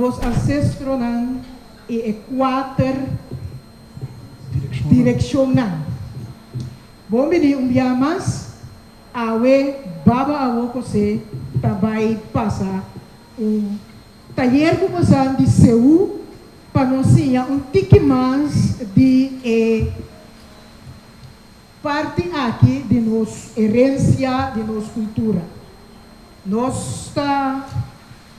Nos ansestronan i e kuater direkshonnan. Bon bini un bia mas, awe Baba Awokose ta bai pasa un tayer ku bosan di Seú pa nos siña un tiki mas di e parti aki di nos herensia, di nos kultura. Nos ta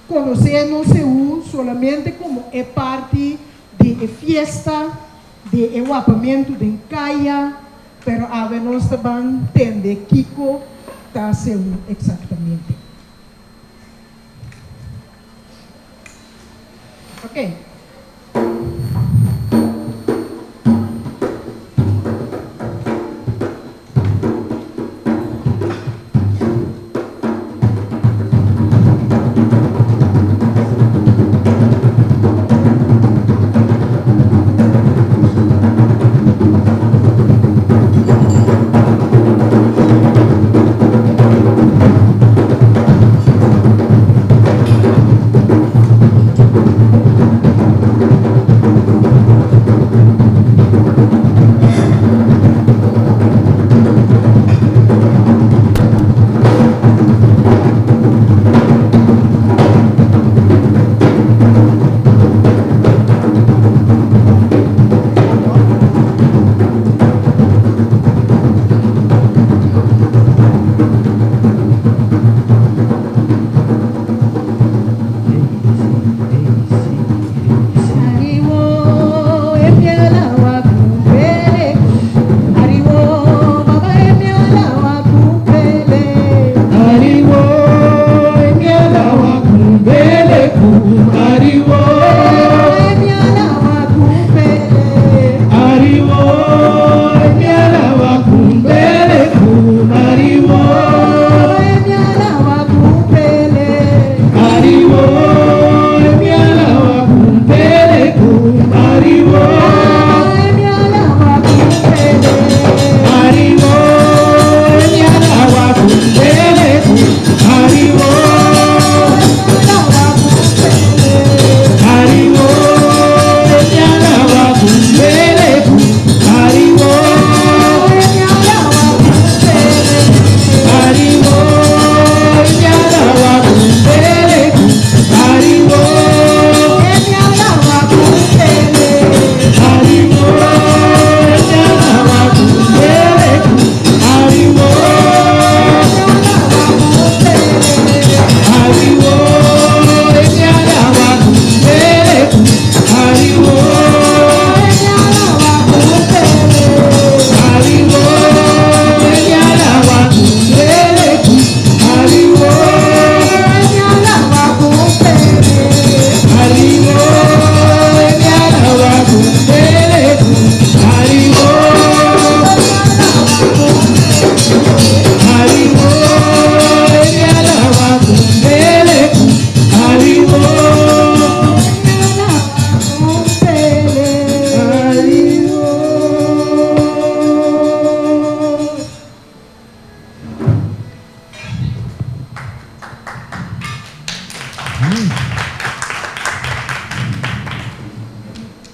konosé nos Seú solamente komo e parti di e fiesta, di e wapamentu den kaya, pero awe nos ta ban tende kiko ta Seú eksaktamente. Ok.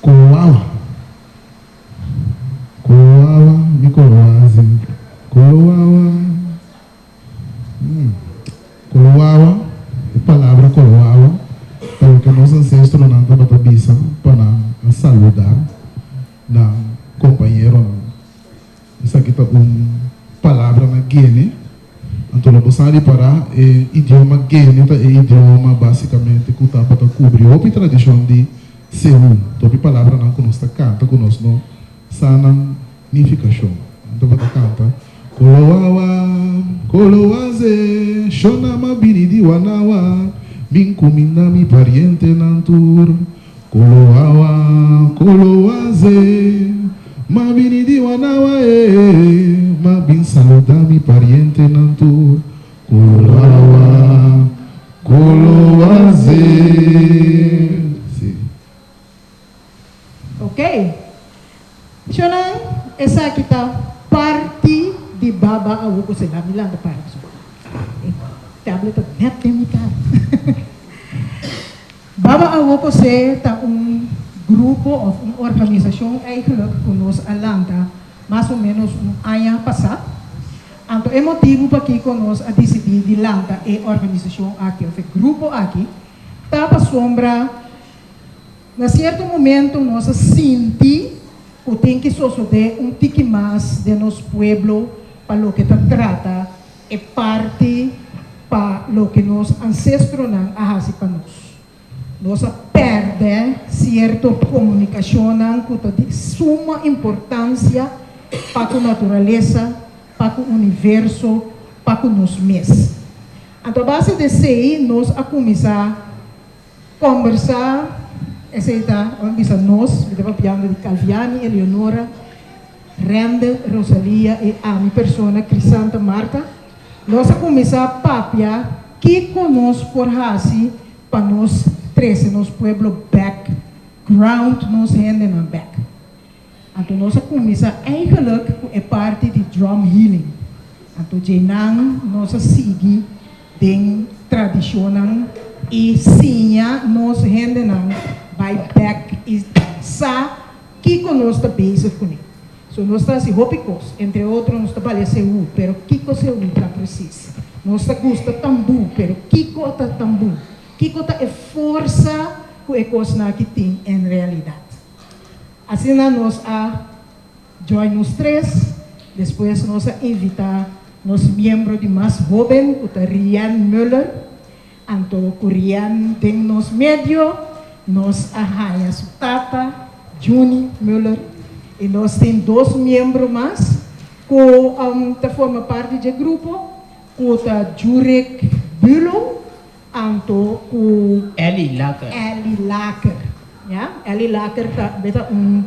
Kolowawa Kolowawa mi kolowazi Kolowawa Kolowawa E palabra kolowawa ta loke nos ansestronan tabata bisa pa nan a saluda nan kompañeronan. Esaki ta un palabra na Guene. Anto lo bo sa ripará e idioma Guene ta e idioma básikamente ku tabata kubri hopi tradishon di Seú. Hopi palabranan ku nos ta kanta ku nos no sa nan nifikashon. Nan tabata kanta, Kolowawa, kolowaze, shona ma bini di Wanawa, bin kuminda mi parientenan tur. Kolowawa, kolowaze, ma bini di Wanawa e, ma bin saluda mi parientenan tur. Kolowawa, kolowaze. Si. Ok. Shonnan, esaki ta parti di Baba Awuku Sela. Mi lanta para pasobra e tablet ta net den mi kara. Baba Awokose ta un grupo òf un organisashon eigenlijk ku nos a lanta mas o ménos un aña pasá. Anto e motibu pakiko nos a disidí di lanta e organisashon aki òf e grupo aki ta pasobra na sierto momento nos a sinti ku tin ki sosodé un tiki mas den nos pueblo pa loke ta trata e parti pa loke nos ansestronan a hasi pa nos. Nos a pèrdè sierto komunikashonnan ku ta di suma importansia pa ku naturalesa, pa ku universo, pa ku nos mes. Anto a base di esei nos a kuminsá kòmbersá, esei ta, ora mi bisa nos, mi ta papiando di Calviani, Eleonora, Rende, Rosalia i ami persona, Crisanta Martha. Nos a kuminsá papia kiko nos por hasi pa nos trese nos pueblo bèk, ground nos hendenan bèk. Anto nos a kuminsá eigenlijk ku e parti di drum healing. Anto djenan nos a sigui den tradishonnan i siña nos hendenan bai bèk i sa kiko nos ta bezig kuné. So nos ta hasi hopi kos, entre otro nos ta balia seú, pero kiko seú ta presis? Nos ta gusta tambú, pero kiko ta tambú? Kiko ta e forsa ku e kosnan aki tin en realidat? Asina nos a join nos tres, despues nos a invita nos miembro di mas hoben ku ta Rian Muller, anto ku Rian den nos medio nos a haña su tata Juni Muller i nos tin dos miembro mas ku ta forma parti dje grupo ku ta Jurek Bulo anto ku Elly Laker. Elly Laker ya Elly Laker ta beta un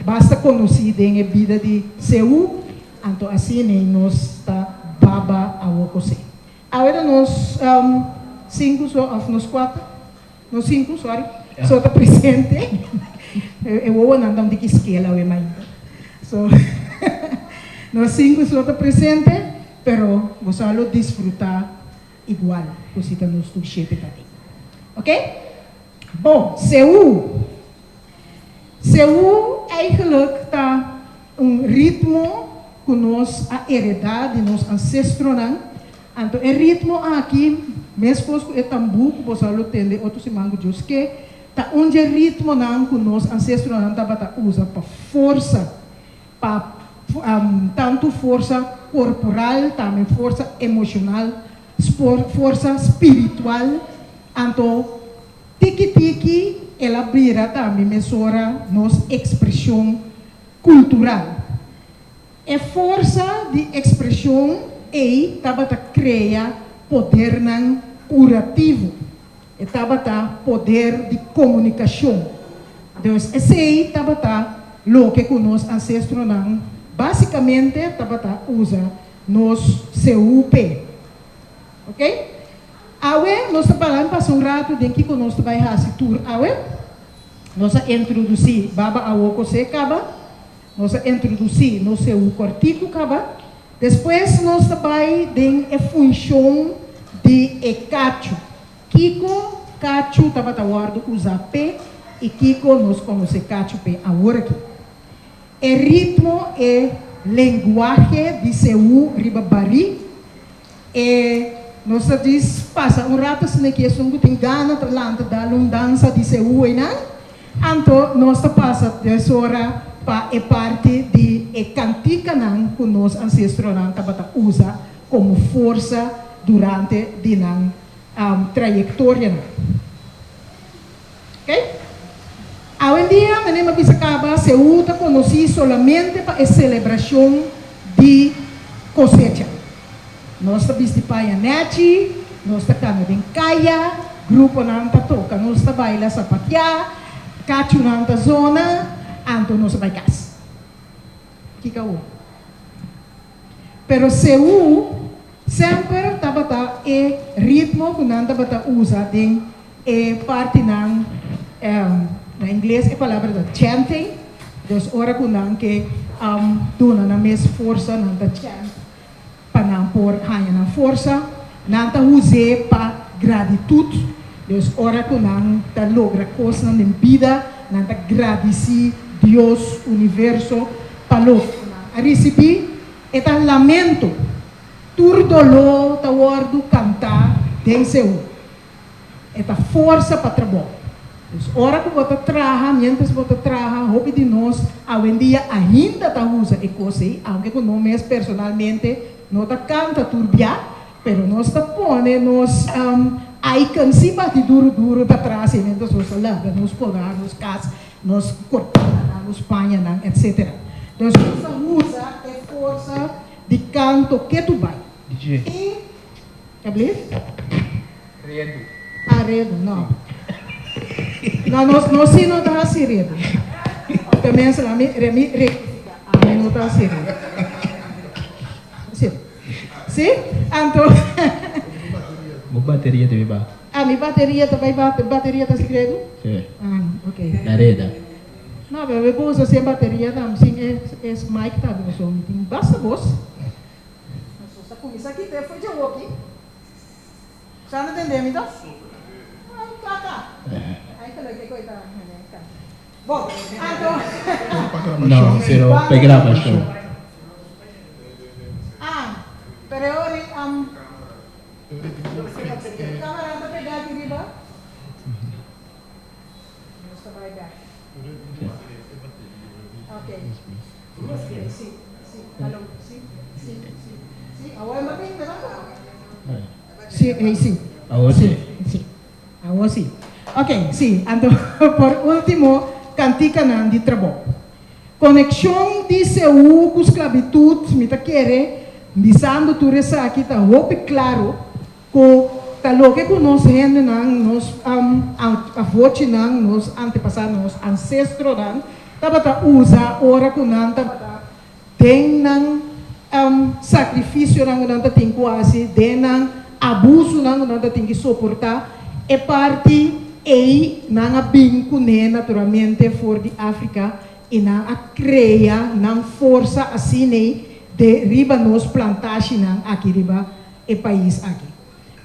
basta konosí den e bida di Seú anto asina nos ta baba awokosé. Awe ta nos sinku so of nos kuater nos sinku sorry so ta presente e wowonan ta un tiki skel awe mainta so nos sinku so ta presente pero boso a lo disfruta igual ku si ta nos tur shete ta den ok bon seú seú eigenlijk ta un ritmo ku nos a heredá di nos ansestronan. Anto e ritmo aki, meskos ku e tambú ku boso a lo tende otro siman ku Dios ke, ta un dje ritmonan ku nos ansestronan tabata usa pa forsa, pa tantu forsa korporal, tambe forsa emoshonal, forsa spiritual. Anto tiki tiki el a bira tambe mesora nos ekspreshon kultural. E forsa di ekspreshon ei tabata krea podernan kurativo. E tabata poder di komunikashon. Dus esei tabata loke ku nos ansestronan básikamente tabata usa nos seú p'e. Oke? Awe nos ta para pasa un ratu den kiko nos ta bai hasi tur awe. Nos a introdusí Baba Awokosé kaba. Nos a introdusí nos seú kòrtiku kaba. Despues nos ta bai den e funshon di e kachu. Kiko kachu tabata wòrdu usá p'e i kiko nos konosé kachu p'e aworakí. E ritmo, e lenguahe di seú riba barí. E nos ta djis pasa un rato asina ki esun ku tin gana ta lanta dal un dansa di seú einan. Anto nos ta pasa des ora pa e parti di e kantikanan ku nos ansestronan tabata usa komo forsa durante di nan trayektorianan. Ok. Awendia, meneer mi a bisa kaba, Seú ta konosí solamente pa e selebrashon di kosecha. Nos ta bisti paña nèchi, nos ta kana den kaya, gruponan ta toka, nos ta baila sapatiá, kachunan ta zona, anto nos a bai kas. Kiko awor? Pero Seú semper tabata e ritmo ku nan tabata usa den e partinan, na ingles e palabra ta chanting, dus ora ku nan ke duna nan mes forsa nan ta chant pa nan por haña nan forsa. Nan ta us'é pa gratitut. Dus ora ku nan ta logra kosnan den bida, nan ta gradisí Dios, universo, pa loke ku nan a risibí. E ta lamento. Tur doló ta wòrdu kantá den seú. E ta forsa pa trabou. Dus ora ku bo ta traha, miéntras bo ta traha, hopi di nos awendia ainda ta usa e kos ei, aunke ku no mes personalmente no ta kanta tur bia, pero nos ta pone nos icon si bati duru duru ta tras ei miéntras nos ta laga nos koga, nos kas, nos kortinanan, nos pañanan, etcetera. Dus nos ta usa e forsa di kanto ketu bai. I. Alsjeblieft. Redu. Ah, redu, no. No, nos, nos sí no ta hasi redu. Tenminste, ami, mi rectifica. Ami no ta hasi redu. Sí. Sí? Anto. Bo bateria ta bai baha. Ah, mi bateria ta bai baha. Bateria ta hasi redu? Sí. Ah, ok. Na reda. No, pero mi por usa sin bateria tambe, sin e, e mic tambe, pasobra mi tin basta bos. Nos ta kuminsá kita e for dje woki. Sa no tende mi to? Ai kaka. Ai gelukkig ku e ta kanta. Bon, anto. No, pero pa e grabashon. Ah, pero e ora ei kamera ta pegá aki riba. Nos ta bai bèk. Ok. Si, si, alo, si, si, si, si. Awor e mapin, verdad? Si, ei si. Awor si. Si, awor si. Ok, si. Anto, por ultimo, kantikanan di trabou. Konekshon di Seú ku sklabitut, mi ta kere, bisando tur esaki ta hopi klaro. Ku ta loke ku nos hendenan, nos avochinan, nos antepasadonan, nos ansestronan tabata usa ora ku nan tabata den nan sakrifisionan ku nan ta tin ku hasi, den nan abusunan ku nan ta tin ki soportá. E parti ei nan a bin kuné naturalmente for di Afrika i nan a krea nan forsa asin'ei de riba nos plantashinan aki riba e pais aki.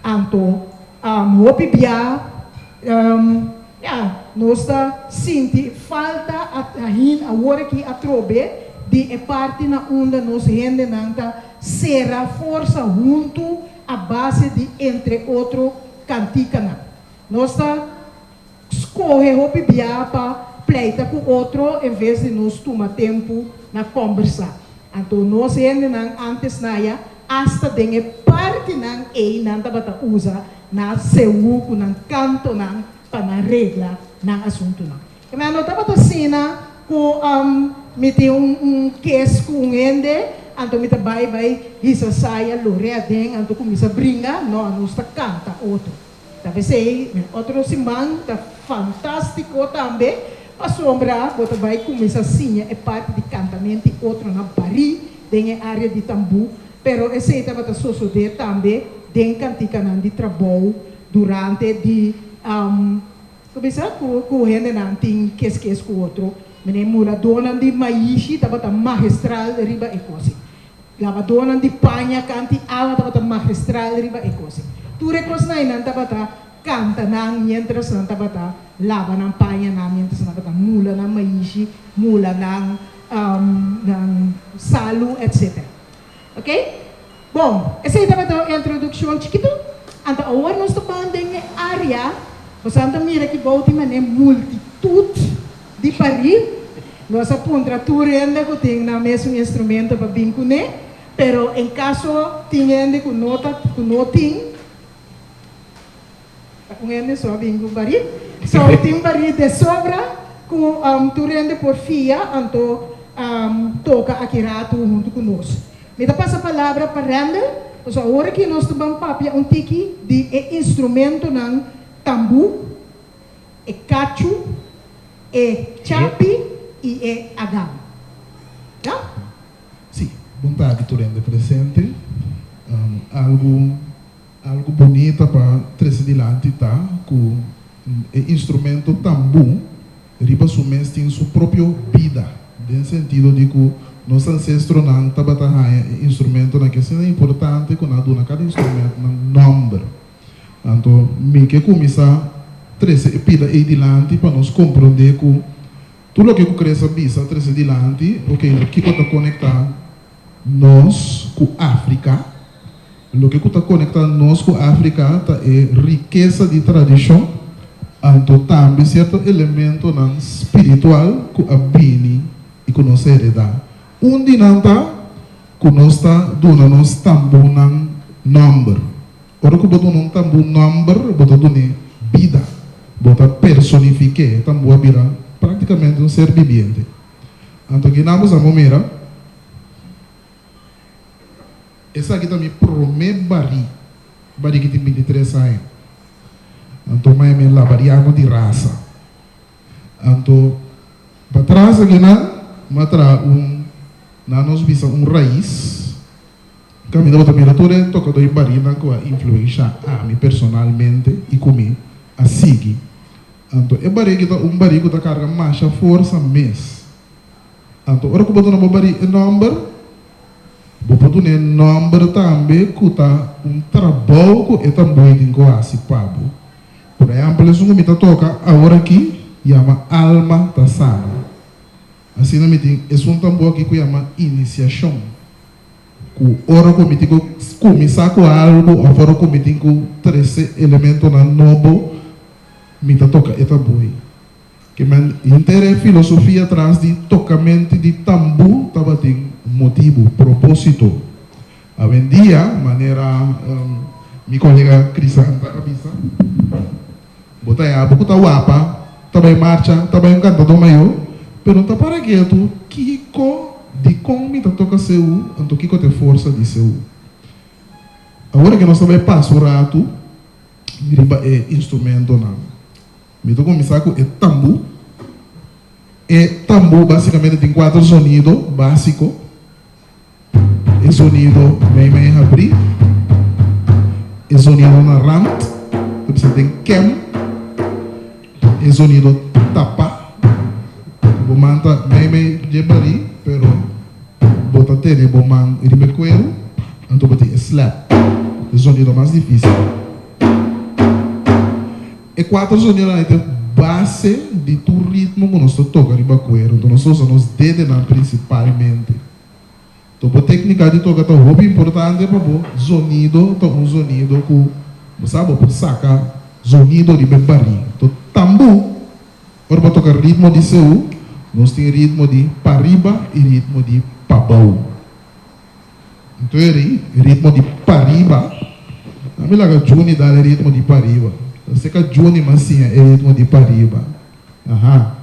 Anto hopi bia ya nos ta sinti falta ahin awor aki atrobe di e parti na unda nos hendenan ta sera forsa huntu a base di entre otro kantikanan. Nos ta Skohe hopi bia pa pleita ku otro en ves di nos tuma tempu na kòmbersá. Anto nos hendenan ántes naya asta den e partinan ei nan tabata usa na seú ku nan kantonan pa nan regla nan asuntunan. E mei no tabata asina ku mi tin un kes ku un hende anto mi ta bai bai hisa saya lore aden anto kuminsá bringa, no, nos ta kanta otro. Ta p'esei mi otro siman ta fantástiko tambe, pasobra bo ta bai kuminsá siña e parti di kantamento i otronan barí den e área di tambú, pero esei tabata sosodé tambe den kantikanan di trabou durante di kuminsá ku ku hendenan tin kes kes ku otro. Mene muradónan di maishi tabata magistral riba e kos ei. Labadónan di paña kanti awa tabata magistral riba e kos ei. Tur e kosnan ei nan tabata kanta nan miéntras nan tabata laba nan pañanan, miéntras nan tabata mula nan maishi, mula nan nan salu, etcetera. Oke? Bon, esei tabata un introdukshon chikitu. Anto awor nos ta ban den e área, boso ta mira ki bou tin manera multitut di parí. Nos a puntra tur hende ku tin nan mesun instrumento pa bin kuné, pero en kaso tin hende ku no ta ku no tin, ta un hende so a bin ku barí. So tin barí de sobra ku tur hende por fia anto toka aki ratu huntu ku nos. Mi ta pasa palabra pa Randall, pasobra awor aki nos ta ban papia un tiki di e instrumentonan tambú. E kachu, e chapi i e agam. Ya? Sí, bon tardi tur hende presente. Algu algu bunita pa trese dilanti ta ku e instrumento tambú riba su mes tin su propio bida, den sentido di ku nos ancestronan tabata haña e instrumentonan ke asina importante ku nan a duna kada instrumento nan nòmber. Anto mi ke kuminsá. trese e pida ei dilanti pa nos komprondé ku tur loke ku Chris a bisa a trese dilanti, ok, kiko ta konektá nos ku Afrika? Loke ku ta konektá nos ku Afrika ta e rikesa di tradishon, anto tambe sierto elementonan spiritual ku a bini i ku nos a heredá. Un di nan ta ku nos ta duna nos tambúnan nòmber. Ora ku bo duna un tambú nòmber, bo ta dun'é bida, bo ta personifik'é. E tambú a bira práktikamente un ser bibiente. Anto kinan bo sa bo mira? Esaki ta mi promé barí, barí ki tin 23 aña. Anto mai mi labariano di rasa. Anto patras akinan mi a traha un, nan nos bisa un rais. Kaminda bo ta mira tur e tokadó i barínan ku a influensha ami personalmente i ku mi a sigui. Anto e barí aki ta un barí ku ta karga masha forsa mes. Anto ora ku bo duna bo barí e nòmber, bo por duna e nòmber tambe ku ta un trabou ku e tamboi tin ku hasi pa bo. Por ehèmpel, esun ku mi ta toka aworakí yama Alma ta Sana. Asina mi tin esun tambor aki ku yama Inisiashon, ku ora ku mi tin ku kuminsá ku algu òf ora ku mi tin ku trese elementonan nobo, mi ta toka e tambor ei. Ke men henter e filosofia tras di tokamente di tambú tabatin motibu, propósito. Awendia, manera mi kolega Crisanta a bisa, bo ta yabu ku ta wapa, ta bai marcha, ta bai un kantadó mayó, pero no ta para ketu kiko, dikon mi ta toka seú, anto kiko ta e forsa di seú. Awor ke nos ta bai pasa un ratu riba e instrumentonan. Mi ta kuminsá ku e tambú. E tambú básikamente tin kuater sonido básiko. E sonido meimei habrí, e sonido na rant, ta bisa den kèm, e sonido tapá, ku bo man ta meimei dje barí, pero bo ta tene bo man riba e kueru, anto bo tin e slap, e sonido mas difísil. E kuater sonidonan ei ta e base di tur ritmo ku nos ta toka riba kueru. Enton nos ta usa nos dedenan prinsipalmente. Enton bo téknika di toka ta hopi importante pa bo zonido ta un zonido ku bo sa bo por saka zonido riba e barí. Enton tambú ora bo toka ritmo di seú nos tin ritmo di pariba i ritmo di pabou. Enton e ritmo di pariba, a mi laga Juni dal e ritmo di pariba. Ta seka Juni mas siña e ritmo di pariba. Aha.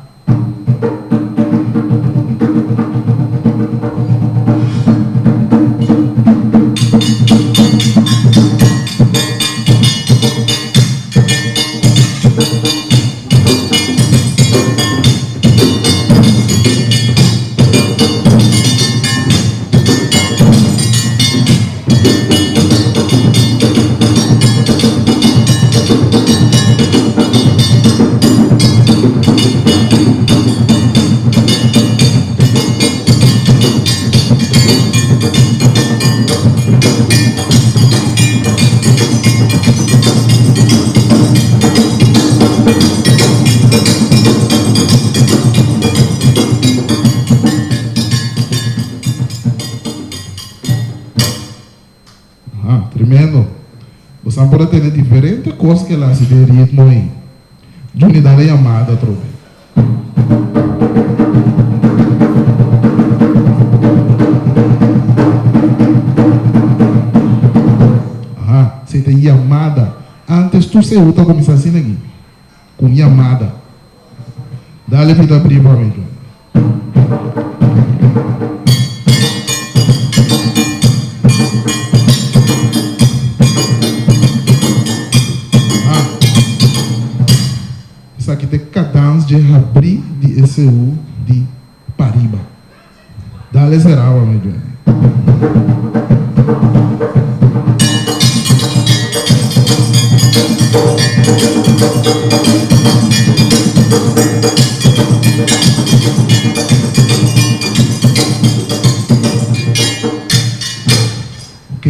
Aha, tremendo. Bosan por a tene diferente kos ke el hasi den ritmo ei. Juni dal e yamada atrobe. Aha, esei ta yamada. Antes tur seú ta kuminsá asina aki, ku un yamada. Dale pita primo pa mi, Juni. Esaki ta e kadans dje habrí di e seú di pariba. Dale será pa mi, Johnny. Ok,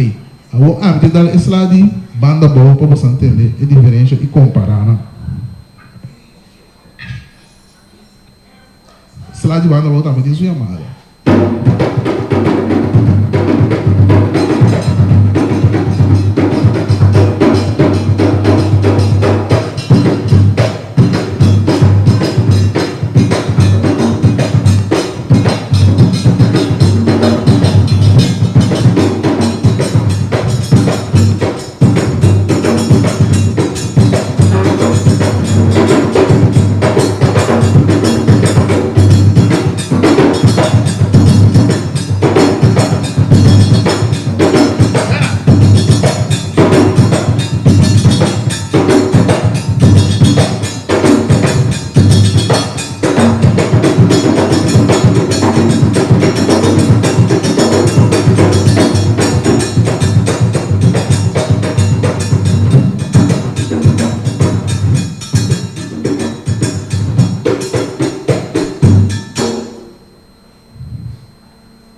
awor ami ta dal e sla di banda abou pa boso a ntende e diferensha i kompará nan. Sla di banda abou tambe tin su yamada.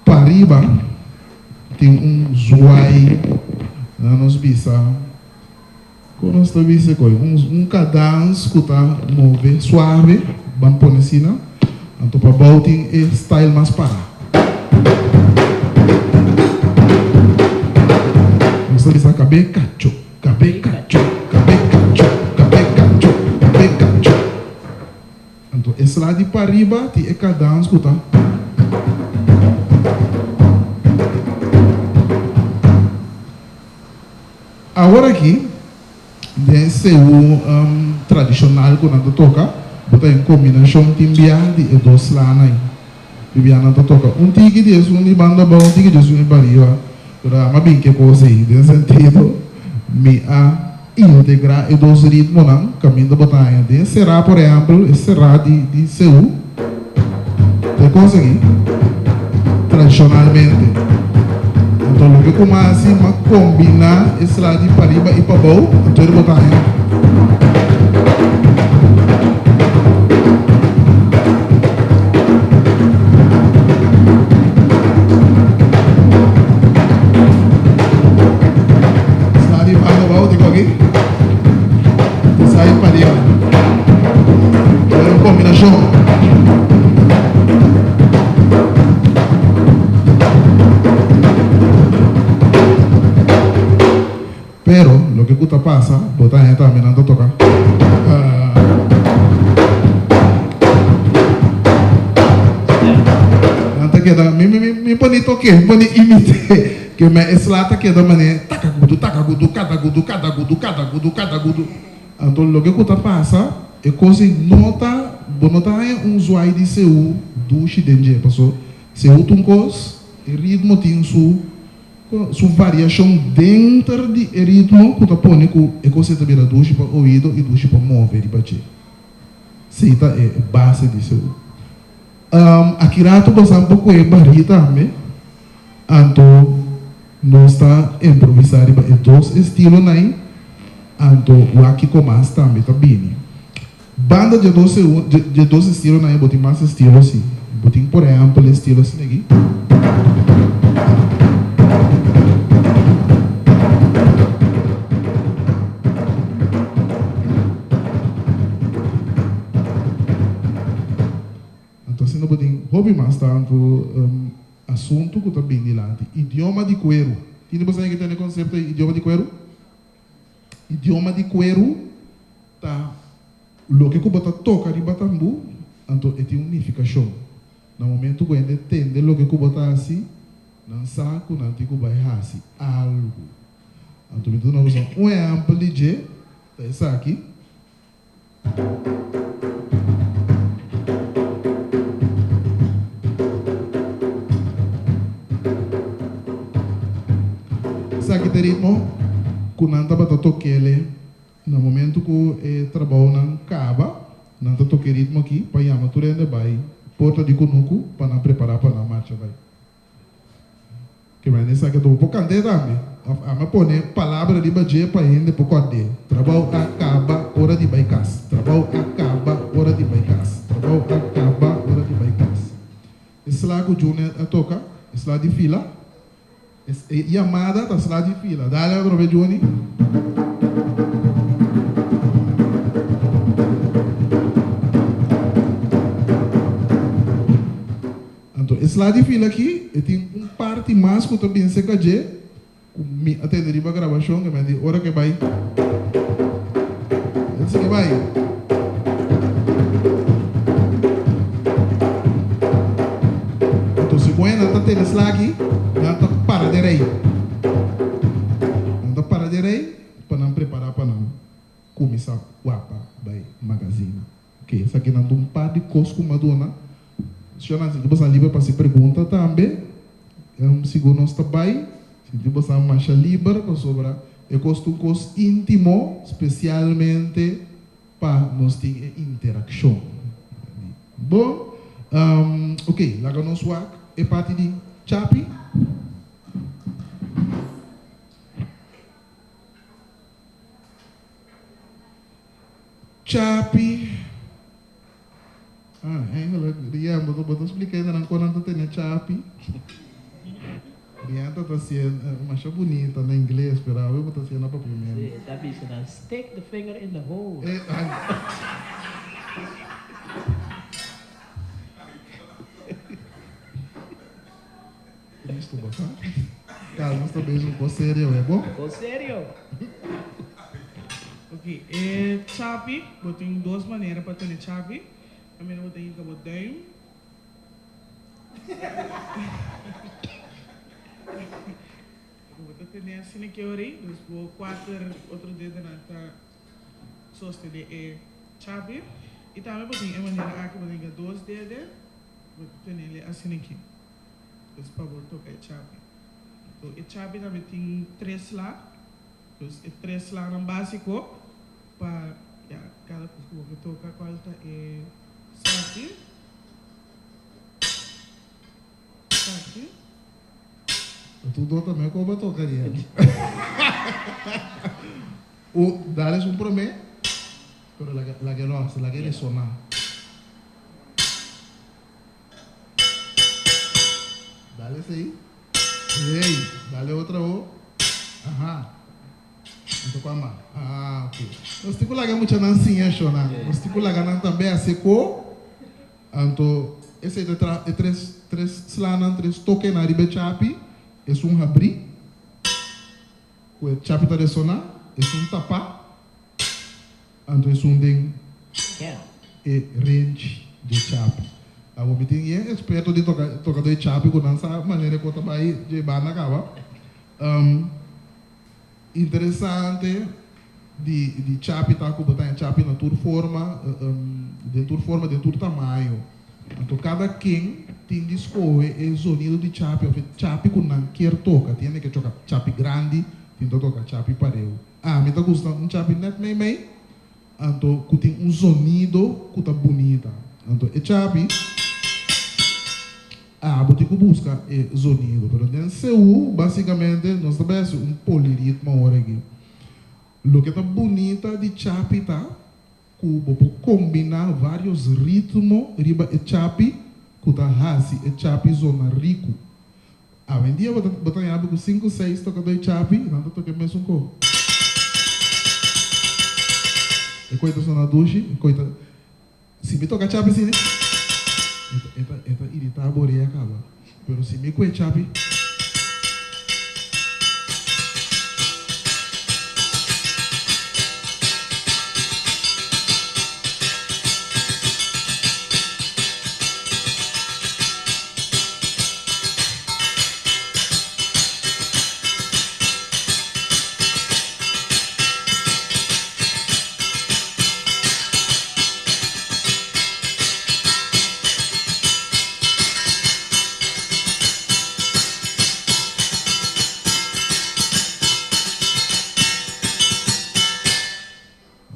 Pariba tin un zwaai na nos bisa. Kon nos ta bisa koe? Un kadans ku ta move suave, ban pone asina, anto pa bou tin e style mas pará. Nos ta bisa kab'é kacho, kab'é kacho, kab'é kacho, kab'é kacho, kab'é kacho. Anto e sla di pariba tin e kadans ku ta. Awor aki, den seú tradishonal ku nan ta toka, bo ta den kombinashon tin bia di e dos slanan ei. Tin bia nan ta toka un tiki di esun di banda abou, un tiki di esun di pariba. Pero ama bin ke kos ei. Den sentido, mi a integrá e dos ritmonan kaminda bo ta haña den será, por ehèmpel, e será di seú. E kos aki tradishonalmente. Anto loke ku mi a hasi, mi a kombiná e sla di pariba i pabou, anto e bo ta haña. Sla di pabou tin ku aki. Esai pariba. Era un combinacion. Pero loke cu ta pasa, bo ta haña tambe nan ta toca. Nan ta keda, mi mi mi pone toke, mi pone imite. Ke me e sla ta keda mane takagudu, takagudu, katagudu, katagudu, katagudu, katagudu. Anto loke ku ta pasa, e kos ei no ta, bo no ta haña un zwai di seú dushi den dje, paso seú ta un kos, e ritmo tin su su variashon denter di e ritmo ku ta pone ku e kos ei ta bira dushi pa oido i dushi pa move riba dje. Esei ta e base di seú. Aki rato bosan por kohe barí tambe. Anto nos ta improvisá riba e dos estilonan, anto wak kiko mas tambe ta bini. Banda dje dos dje dos estilonan bo tin mas estilo si. Bo tin por ehèmpel e estilo asina aki. Anto asina bo tin hopi mas tantu asuntu ku ta bin dilanti. Idioma di kueru. Tin di boso a yega tende konsepto di idioma di kueru? Idioma di kueru ta loke ku bo ta toka riba tambú, anto e tin un nifikashon. Na momentu ku hende tende loke ku bo ta hasi, nan sa ku nan tin ku bai hasi algu. Anto mi ta duna boso un ehèmpel di dje, ta esaki. Esaki ta e ritmo ku nan tabata tok'ele na momento ku e trabounan kaba, nan ta toka e ritmo aki pa yama tur hende bai porta di kunuku pa nan prepará pa nan marcha bai. Ke mende esaki anto bo por kant'é tambe. Òf ama pone palabra riba dje pa hende por kòrd'é. Trabou a kaba ora di bai kas. Trabou a kaba ora di bai kas. Trabou a kaba ora di bai kas. E sla ku June a toka, e sla di fila. E yamada ta sla di fila. Dale atrobe Juni. e sla di fila aki e tin un parti mas ku ta bin serka dje ku mi a tende riba grabashon ke mi a di ora ke bai el sigui bai. Anto si bo nan ta tene sla aki nan ta para den rei. Nan ta para den rei pa nan prepara pa nan kuminsá wapa bai magazina. Ok, esakinan ta un par di kos ku mi a duna. Shona, sinti boso liber pa hasi pregunta tambe. Sigur nos ta bai, sinti boso masha liber pasobra e kos ta un kos íntimo, spesialmente pa nos tin e interakshon. Bon, ok, laga nos wak e parti di Chapi. Chapi. Ah, eigenlijk, Rian, bo ta, bo ta splika hende nan kon nan ta tene chapi. Rian ta ta hasié masha bunita na ingles, pero awe bo ta hasié na papiamento. Sí, ta bisa nan, stick the finger in the hole. Eh, ay. Cristo bo sa. Carlos ta bezig un cos serio he bo. Cos serio. Ok, e chapi, bo tin dos manera pa tene chapi. Primero bo ta hinka bo duim. Bo ta tene asina ke ora ei, dus bo kuater otro dedonan ta sostene e chapi. I tambe bo tin e manera aki, bo ta hinka dos dede, bo ta tenele asina aki. Dus pa bo toka e chapi. So e chapi tambe tin tres la. Dus e tres lanan básiko pa ya kada kos ku bo ke toka kual ta e saki, saki. Tu do tambe ku bo toka riba. U dale esun promé, pero laga laga e los, laga e resoná. Dale esei. Hey, dale otra ho. Aha. Anto kua mas? Ah, ok. Nos tin ku laga muchanan siña shona. Nos tin ku laga nan tambe hasi ko. Anto esei ta tra e tres tres slanan, tres tokenan riba e chapi. Esun habrí, ku e chapi ta resoná. Esun tapá, anto esun den e renchi dje chapi. Awor mi tin yen eksperto di toka tokadó e chapi ku nan sa manera ku ta bai dje banda kaba. Interesante di di chapi ta ku bo ta haña chapi na tur forma, den tur forma, den tur tamaño. Anto kada ken tin di skohe e zonido di chapi òf e chapi ku nan kier toka. Tin hende ke choka chapi grandi, tin ta toka chapi pareu. Ami ta gusta un chapi nèt meimei. Anto ku tin un zonido ku ta bunita. Anto e chapi, abo tin ku buska e zonido. Pero den Seú, basikamente, nos ta bai hasi un poliritmo awor aki. Loke ta bunita di chapi ta ku bo por kombiná vários ritmo riba e chapi ku ta hasi e chapi zona riku. Awendia bo ta bo ta yabi ku sinku seis tokadó e chapi i nan ta toka e mesun ko. E koi ta sona dushi, e koi ta si mi toka chapi asina e ta e ta e ta iritá bo orea kaba. Pero si mi ku e chapi.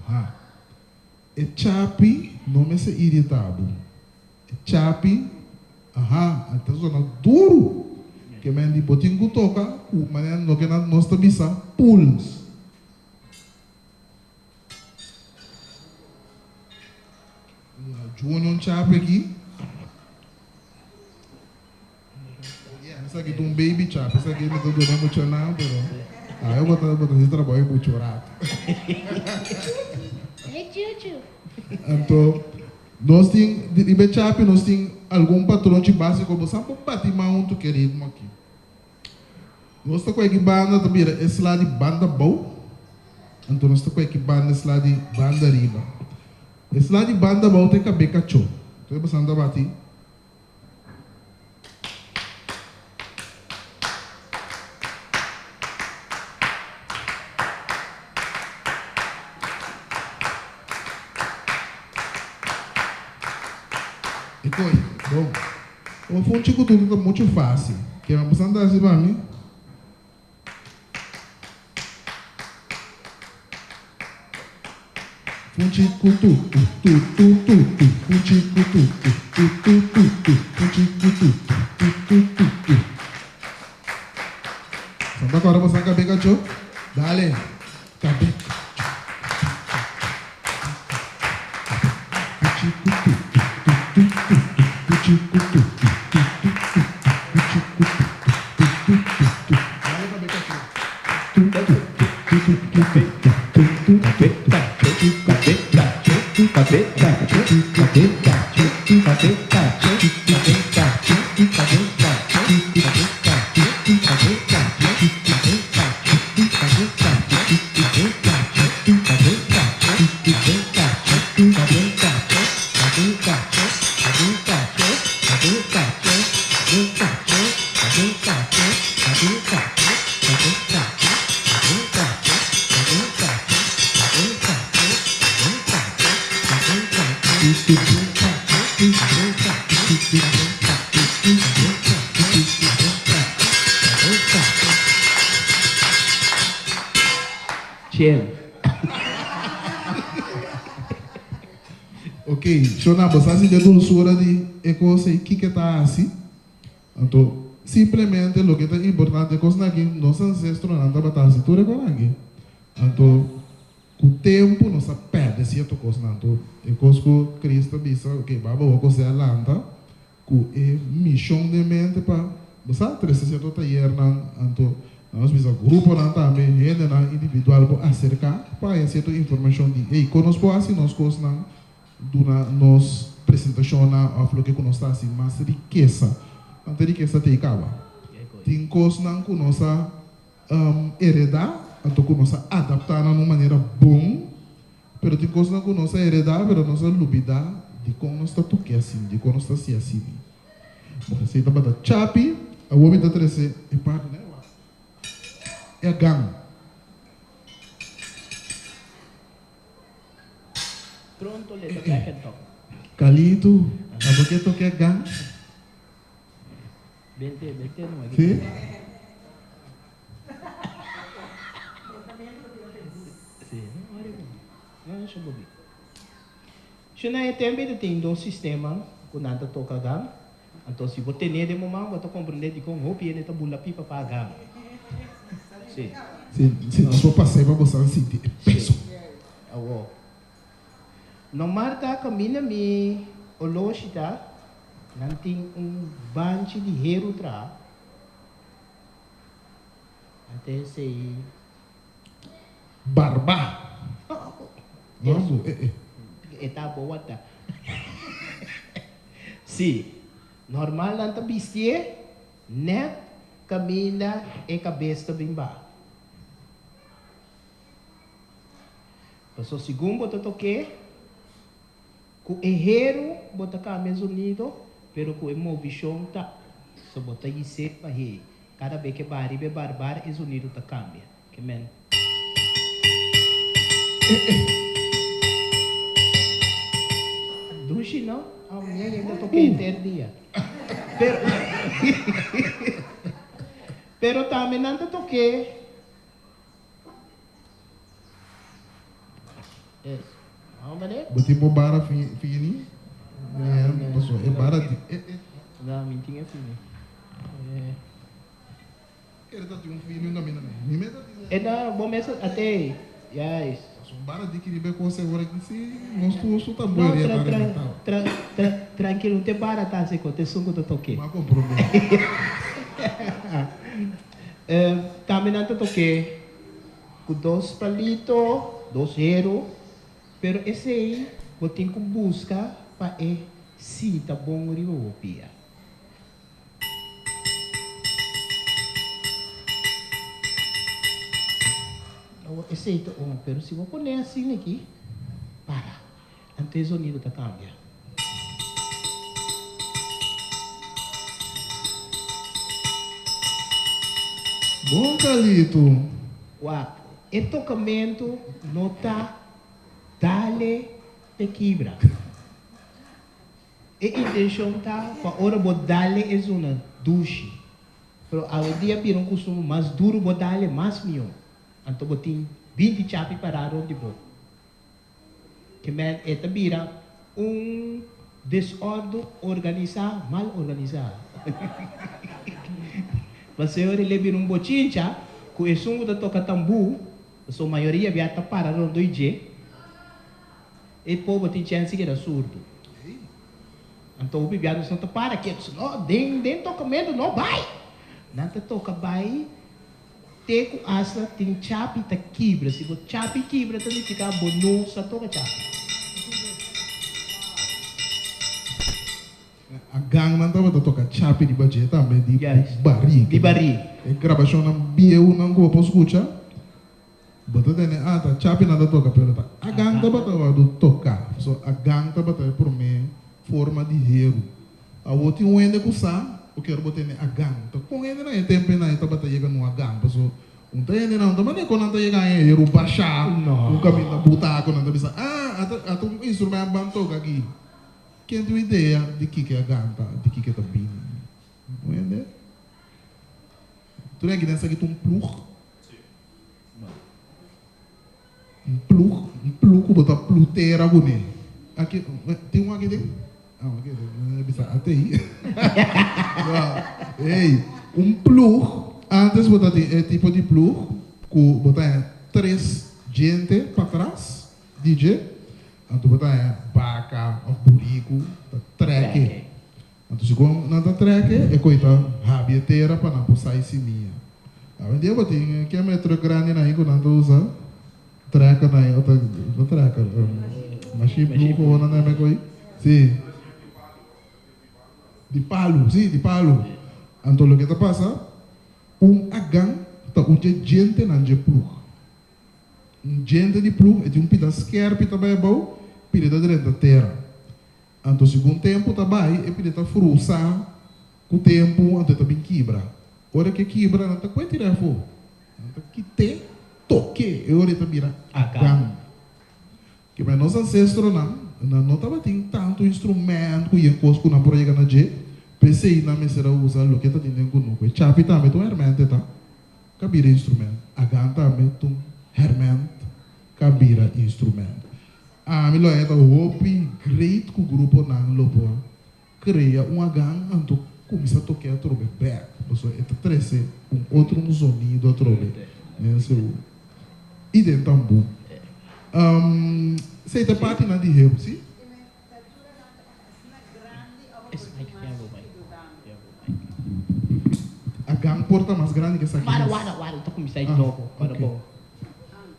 Aha. E chapi no mester irita bo. E chapi, aha, a ta zona duru. Ke men di bo tin ku toka ku manera loke nan nos ta bisa puls. Junior un chapi aki. Esaki ta un baby chapi, esaki mi ta duna mucha nan, pero awe bo ta bo ta hasi trabou mucho rato. Anto nos tin riba e chapi nos tin. algun patronchi básiko, bo sa por bati man huntu ku e ritmo aki. Nos ta kue ki banda ta bira e sla di banda bou, anto nos ta kue ki banda e sla di banda riba. E sla di banda bou ta e kab'é kachó. Anto e basan ta bati. E koi, bon. Bo funchi ku tudu ta muchu fásil. Ke mi a ta hasi pa mi? Funchi ku tu tu tu tu tu tu funchi ku tu tu tu tu tu tu funchi ku tu tu tu tu tu tu. Santa kòrda boso kabe kachó? Dale, kabe kachó. Chill. Ok, shona bo sa sinti e dulsura di e kos ei kiko e ta hasi? Anto simplemente loke ta importante e kosnan aki nos ancestronan tabata hasi tur e kosnan aki. Anto Ku tempu nos a pèrdè sierto kosnan. Anto e kos ku Chris ta bisa, ok, baba bo kosé a lanta ku e mishon den mente pa bo sa trese sierto tayernan, anto nos bisa gruponan tambe, hendenan individual por aserká pa haña sierto informashon di ey kon nos por hasi nos kosnan, duna nos presentashonnan òf loke ku nos ta hasi mas rikesa. Anto e rikesa ta ei kaba. Tin kosnan ku nos a Heredá, anto ku nos a adaptá nan un manera bon, pero tin kosnan ku nos a heredá pero nos a lubidá dikon nos ta toke asin, dikon nos ta hasi asin. Bon, esei tabata chapi, awor mi ta trese e parti nan e agan. Pronto le ta bek en tok. Kalito, abo ke toke agan? Bente, bente no aquí. Sí? Sí, no worry bo. No, no shobo bi. Shuna e tempo e tin dos sistema ku nan ta toka gang. Anto si bo tene den bo man bo ta komprende dikon hopi hende ta bula pipa pa gang. Sí. Si, si nos por pas'é pa boso sinti e peso. Sí. Awo. No Marta kaminda mi oloshi ta. Nan tin un banchi di heru traha. Nan ta esei. Barba. No bo eh eh. E ta bo wata. Si. Normal nan ta bistié nèt kaminda e kabes ta bin baha. Pasobra segun bo ta tok'é. Ku e heru bo ta kambia zonido, pero ku e movishon ta so bo ta yisé pa hei. Kada be ke ba riba e barbar e zonido ta kambia. Ke men. Dushi no? A mi a yega toke henter dia. Pero pero tambe nan ta toke. Bo tin bo bara fini? Pasobra e bara di e e. No, mi tin e fini. Kere ta tin un fini un caminda mi. Mi mester tin un. E no, bo mester ate. Juist. Pasobra un bara di kiriba e cosa e ora ki si nos tur su tambor No, tra tra tra tra trankilo, un te bara ta hasi ko, te esun ku ta toke. Bo a komprondé. Tambe nan ta toke ku dos palito, dos heru, pero esei bo tin ku buska pa e. Sinta bon riba bo pia. Awor esei ta un, pero si bo pone asin aki, para, anto e zonido ta kambia. Bon Carlito. Wak, e tokamentu no ta dale te kibra. E intencion ta pa ora bo dale e zona dushi. Pero awendia bira un custumber mas duro bo dale mas mihó. Anto bo tin 20 chapi pará rond di bo. Ke men e ta bira un desordo organisá mal organisá. Pasobra el e bira un bochincha cu esun cu ta toca tambú, pasobra mayoria bia ta para rondó i dje. E pobo tin chèns di keda surdu. Anto hopi bia nos no ta para ketu. No, den den tokamentu no bai! Nan ta toka bai te ku asta tin chapi ta kibra. Si bo chapi kibra ta nifiká bo no sa toka chapi. A gangnan tabata toka chapi riba dje tambe di barí. Di barí. E grabashonnan bieunan ku bo por skucha. Bo ta tende ah ta chapi nan ta toka pero ta agan tabata wòrdu toka pasobra agan tabata e promé forma di heru. Awor tin un hende ku sa ku kier bo tende agan. Ta kon hende nan e tempu ei nan e tabata yega nu agan pasobra un ta hende nan ta manera kon nan ta yega haña e heru bashá un kaminda butá ku nan ta bisa ah ata ata un instrumènt ban toka aki. Ken tin un idea di kiko e agan ta di kiko e ta bini? Un hende? Tur hende aki den sa ki ta un plug? Un plug, un plug ku bo ta plutera kuné. Aki, tin un aki den? Ah, aki den, mi a bisa atei. Ey, un plug, antes bo ta tin e tipo di plug ku bo ta haña tres djente patras di dje, anto bo ta haña baka òf buriku ta trèk'e. Anto segun nan ta trèk'e, e koe ta habi e tera pa nan por sai simia. Awendia bo tin ke metro grandi nan ku nan ta usa trèker nan o ta no trèker mashin ploeg o nan ta koe si di palu si di palu. Anto loke ta pasa un agan ta un dje djentenan dje ploeg. Un djente di ploeg e tin un pida skèrpi ta bai abou pida ta drenta tera. Anto segun tempu ta bai, e pide ta frusa ku tempu, anto e ta bin kibra. Ora ku e kibra, nan ta kue tir'é afó. Nan ta kit'é, tok'é, e ora e ta bira agan. Kibra nos ansestronan, nan no tabatin tantu instrumènt ku yen kos ku nan por a yega na dje, p'esei nan mester a usa loke ta tin den kunuku. E chapi tambe ta un hèrmènt e ta ka bira instrumènt. Agan tambe ta un hèrmènt ka bira instrumènt. Ami lo haya ta hopi great ku gruponan lo por krea un agan anto kuminsá tok'é atrobe bèk pasobra e ta trese un otro un zonido atrobe den seu i den tambú. Esei ta e partinan di heru, si? Agan por ta mas grandi ke esaki mes. Wara, wara, ta kuminsá e tobo. Wara bo.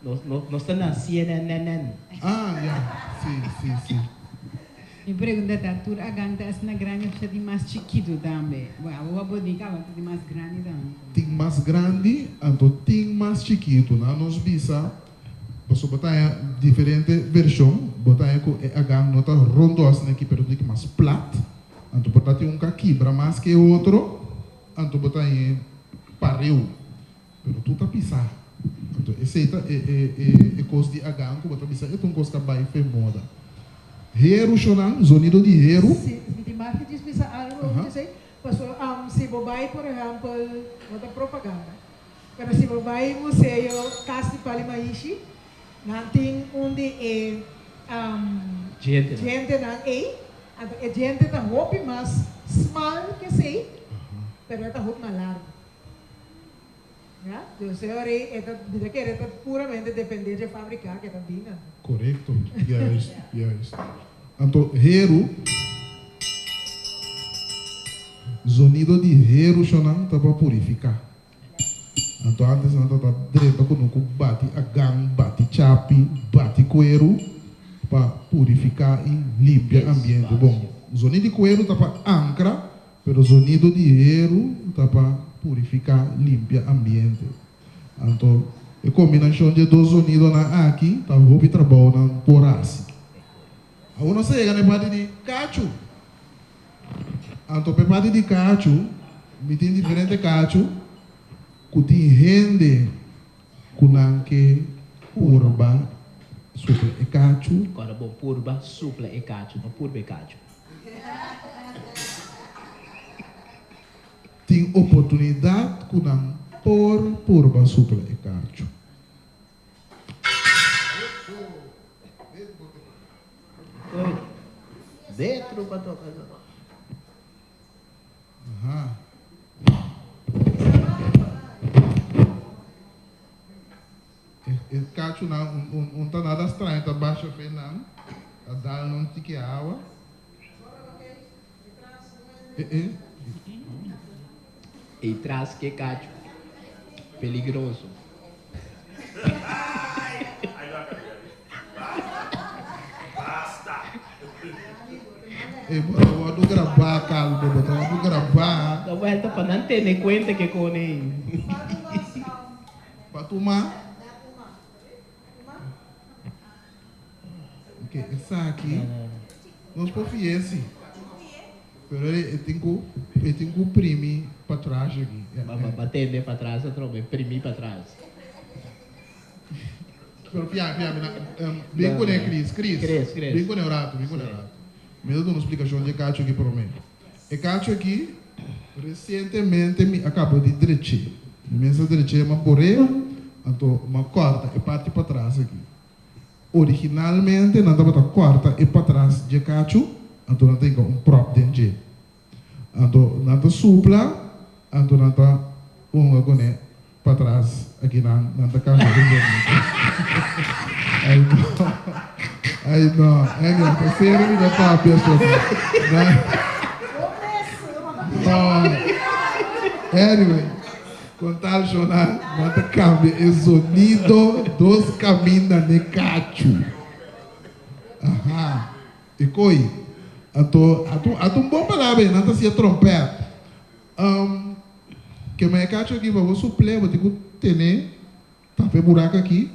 Nos, nos ta na CNN. Ah, ya. Si, si, si. Mi pregunta ta, tur agan ta asina grandi of sa tin mas chikitu tambe? Bo abo bo di kaba ta tin mas grandi tambe. Tin mas grandi, anto tin mas chikitu. Nan nos bisa, pasobra bo ta haña diferente vershon. Bo ta haña ku e agan no ta rondo asina aki, pero ta diki mas plat. Anto por ta tin un ka kibra mas ke e otro, anto bo ta hañ'e pareu. Pero tur ta pisá. Anto esei ta e e e e kos di agan ku bo ta bisa e ta un kos ku a bai fe moda. Heru shonan, zonido di heru. Si, mi tin mag di djis bisa algu over djesei? Paso si bo bai por ehèmpel, no ta propaganda, pero si bo bai museo Kas di Pali Maishi, nan tin un di e djentenan ei, anto e djente ta hopi mas smal ke esei, pero e ta hopi mas largu. Ya, dus e ora ei e ta, mi ta kere ta puramente depende dje fabrika ke ta bin anto. Korekto, juist, juist. Anto heru, zonido di heru shonan ta pa purifiká. Anto antes nan tabata drenta kunuku bati agan, bati chapi, bati kueru pa purifiká i limpia ambiente. Bon. Zonido di kueru ta pa ankra, pero zonido di heru ta pa purifiká, limpia ambiente. Anto e kombinashon di e dos zonidonan aki ta hopi trabounan por hasi. Awor nos ta yega na e parti di kachu. Anto pa e parti di kachu, mi tin diferente kachu ku tin hende ku nan ke purba supla e kachu. Kòrda bon, purba supla e kachu, no purba e kachu. Tin oportunidat ku nan por purba supla e kachu. Betro pa toka so. Aha. E kachunan un ta nada straño ta basha fe nan, ta dal nan tiki awa. E e. Ei tras ke kachu. Peligroso. Ey bo ta wordo grabá Calvo, bo ta wordo grabá. Ta vuelta pa nan tene cuenta ke con ey. Pa tuma. Ok, esaki nos por fia si. Pero e tin ku e tin ku primi patras aki. Ba tende patras atrobe, primi patras. Pero fia, fia, mi na, bin kuné Chris, Chris, Chris, Chris. Bin kuné un ratu, bin kuné un ratu. Mi ta duna un splikashon di e kachu aki promé. E kachu aki, resientemente mi a kaba di drech'é. Mi mes a drech'é, m'a bor'é, anto m'a kòrta e parti patras aki. Originalmente nan tabata kòrta e patras dje kachu, anto nan ta hinka un pròp den dje. Anto nan ta supla, anto nan ta hunga kuné patras aki nan, nan ta kambia e zonido. Ai no, ai no, Anyway, ta serio mi ta papia so. No, anyway. Con tal shona nan ta cambia e zonido dos caminda n'e cachu. Aha, e coi. Anto, ata ata un bon palabra ei, nan ta hacia trompet. Um, kema e cachu aki pa bo suple, bo tin cu tene tapa e buraco aki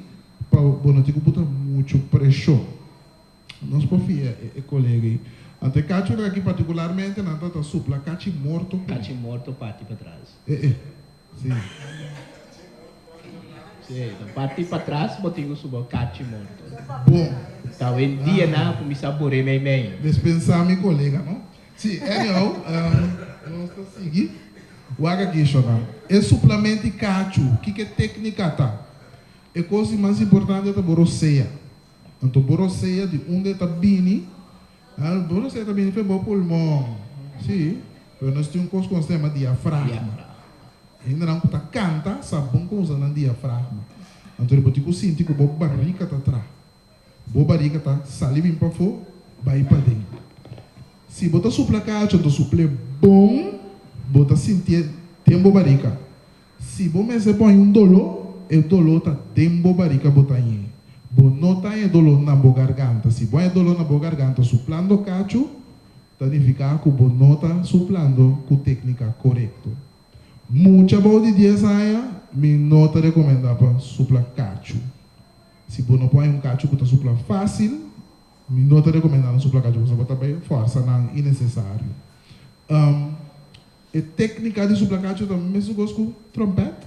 pa bo no tin cu buta mucho presion. Nos por fia e colega ei. Anto e cachunan aki particularmente nan ta ta supla cachi morto cu. Cachi morto parti patras. Eh eh, si. Si, ta parti patras bo tin cu suba cachi morto. Bon. Ta awendia nan a cuminsa bore mei mei. Despensa mi colega no. Si, anyhow, nos ta sigui. Wak aki shona. E suplamenti cachu, kiko e tecnica ta? E cos di mas importante ta bo rosea. Anto bo rosea di unda e ta bini? Bo rosea ta bini fen bo pulmon. Sí, pero nos tin un kos ku nos ta yama diafragma. Hendenan ku ta kanta sa bon kon usa nan diafragma. Anto bo tin ku sinti ku bo barika ta traha. Bo barika ta sali bin pafó, bai paden. Si bo ta supla kacho, anto supl'é bon, bo ta sintié den bo barika. Si bo mester pon un doló, e doló ta den bo barika bo ta hañ'é. Bo no ta haña e doló na bo garganta. Si bo haña e doló na bo garganta suplando kachu, ta nifiká ku bo no ta suplando ku téknika korekto. Mucha bou di dies aña, mi no ta rekomendá pa supla kachu. Si bo no por haña un kachu ku ta supla fásil, mi no ta rekomendá nan supla kachu pasobra bo ta bai fòrsa nan innesesario. E téknika di supla kachu ta mesun kos ku tròmpèt,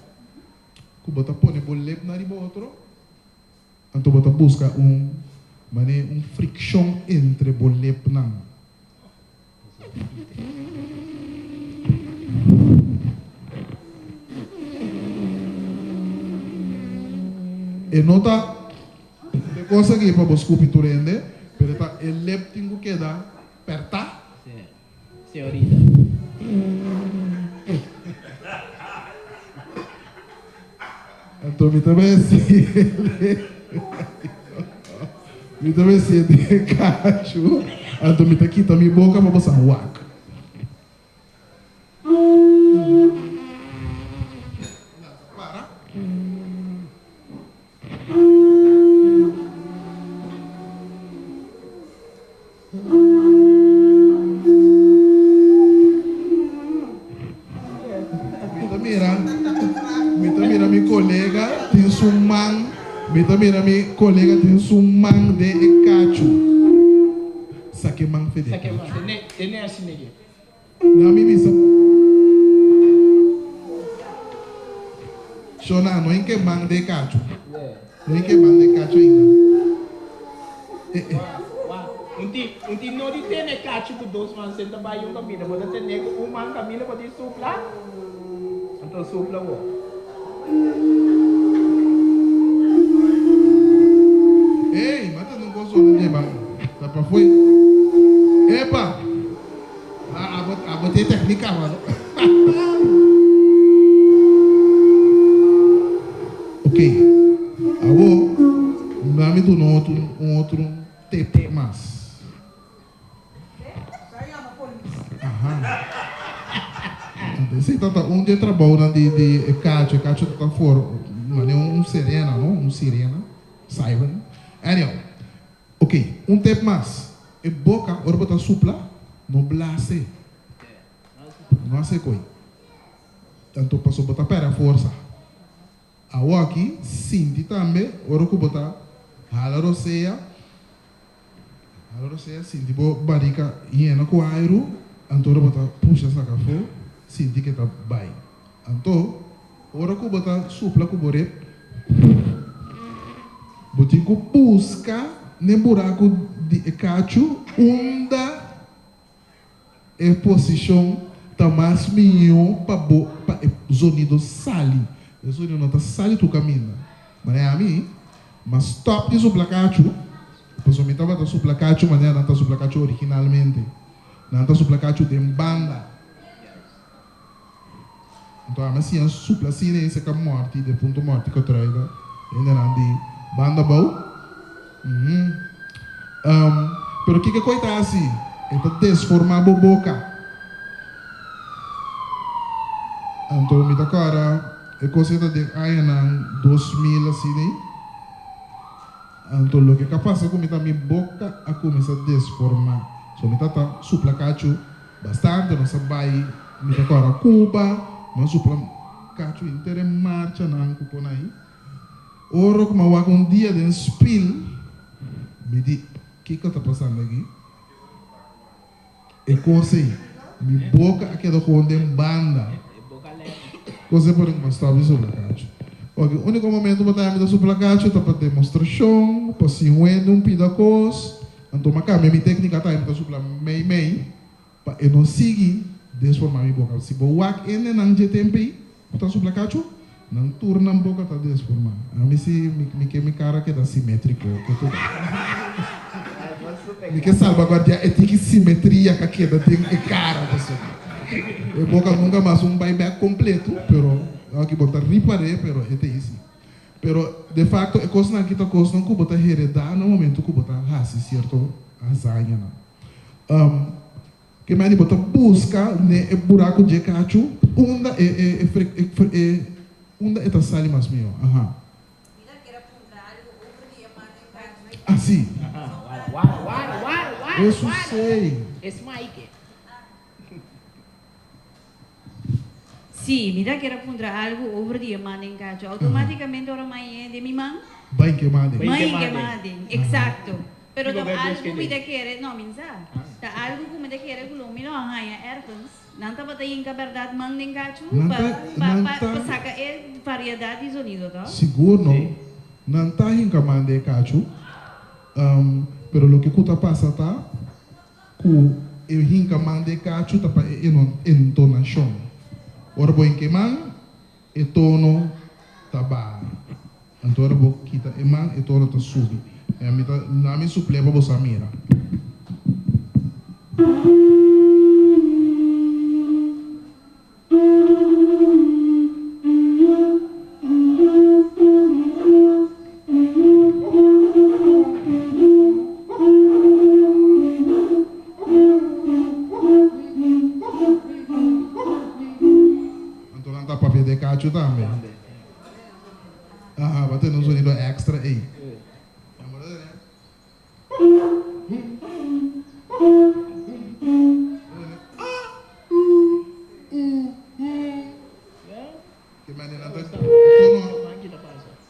ku bo ta pone bo lepnan riba otro, anto bo ta buska un manera un frikshon entre bo lepnan. E no ta e kos aki pa bo skupi tur hende, pero ta e lep tin ku keda pèrtá. Señorita. Anto mi ta besi mi ta besi den cachu anto mi ta kita mi boca pa bosa wak. Para. su man, mi ta mira mi kolega tin su man den e kachu. Sa ke man fe den Sa ke man, kachu. tene, tene asina ke. Na mi bisa, Shona, no in ke man den kachu. No in ke man den kachu ainda. Eh, eh. Wak, un tin, un tin no di tene kachu ku dos man senta bai un kaminda. Bo ta tene ku un man kaminda bo tin supla, anto supla bo. Ey, mata nun kos zona dje ban. Ta pa fue. Epa! Ah, abo, abo tin teknika, mano. Ok, awo mami duna un otro, un otro tip mas. Aha. Anto esei ta ta un di e trabounan di di e kacho. E kacho ta ta for manera un sirena, no? Un sirena, siren. Anyhow, ok, un tip mas. E boka, ora bo ta supla, no blase. No hasi koi. Anto pasobra bo ta pèrdè forsa. Awoki, sinti tambe ora ku bo ta hala rosea, hala rosea, sinti bo barika yena ku airu, anto ora bo ta pusha saka afó, sinti ke ta bai. Anto, ora ku bo ta supla ku bo rep, bo tin ku buska n'e buraku di e kachu unda E posishon ta mas mihó pa bo pa e zonido sali. E zonido no ta sali tur kaminda. Manera ami, m'a stòp di supla kachu, pasobra mi tabata supla kachu manera nan ta supla kachu originalmente. Nan ta supla kachu den banda. Anto ami a siña supla asina i seka mòrti, defuntu mòrti Kotruida, hendenan di banda abou. Pero kiko ku e ta hasi? E ta desformá bo boka. Anto mi ta kòrda e kos ei ta den añanan 2000 asina ei. Anto loke ka pasa ku mi ta mi boka a kuminsá desformá. So mi ta supla kachu bastante, nos a bai mi ta kòrda Cuba, mi a supla kachu henter e marchanan ku pon ai. Ora ku mi a wak un dia den spil, mi di, Kiko ta pasando aki? E kos ei, mi boka a keda kon den banda. Kos ei pone ku mi a stòp di supla kachu. Oke, úniko momento ku mi ta supla kachu ta pa demostrashon, pa siñuendo un pida kos. Anto mi a kambia mi téknika tambe, mi ta supla mei mei pa e no sigui desformá mi boka. Si bo wak hendenan dje tempu ei ku ta supla kachu, nan tur nan boka ta desformá. Ami si mi ke mi kara keda simétriko, ke tur. Mi ke salbaguardiá e tiki simetria ku a keda den e kara pasobra e boka nunka mas un bai bèk kompletu, pero aki bo ta ripar'é, pero e ta isi. Pero de facto e cosnan aki ta cosnan cu bo ta hereda na momento cu bo ta haci cierto hazañanan. Ke medi bo ta busca ne e buraco dje cachu unda e e e e unda e ta sali mas miho. Aha. Asi. Eso sei. Sí, mi ta kier a puntra algu over di e man den kacho. Automáticamente ora man den mi man. Bai kema den. Bai kema den, exacto. Pero ta algu mi ta kere, no, mi no sa. Ta algu ku mi ta kere ku lo mi lo a haña ergens. Nan tabata yinka bèrdat man den kachu pa pa saka e variedat di zonido, to? Sigur no. Nan ta hinka man den kachu. Pero loke ku ta pasa ta. Ku e hinka man di e kachu ta pa e entonashon. Ora bo hinka e man, e tono ta baha. Anto ora bo kita e man, e tono ta subi. E ami ta na mi suplé pa bo sa mira. Anto nan ta papia de cacho tambe. Aha, bo a tene un sonido extra ey.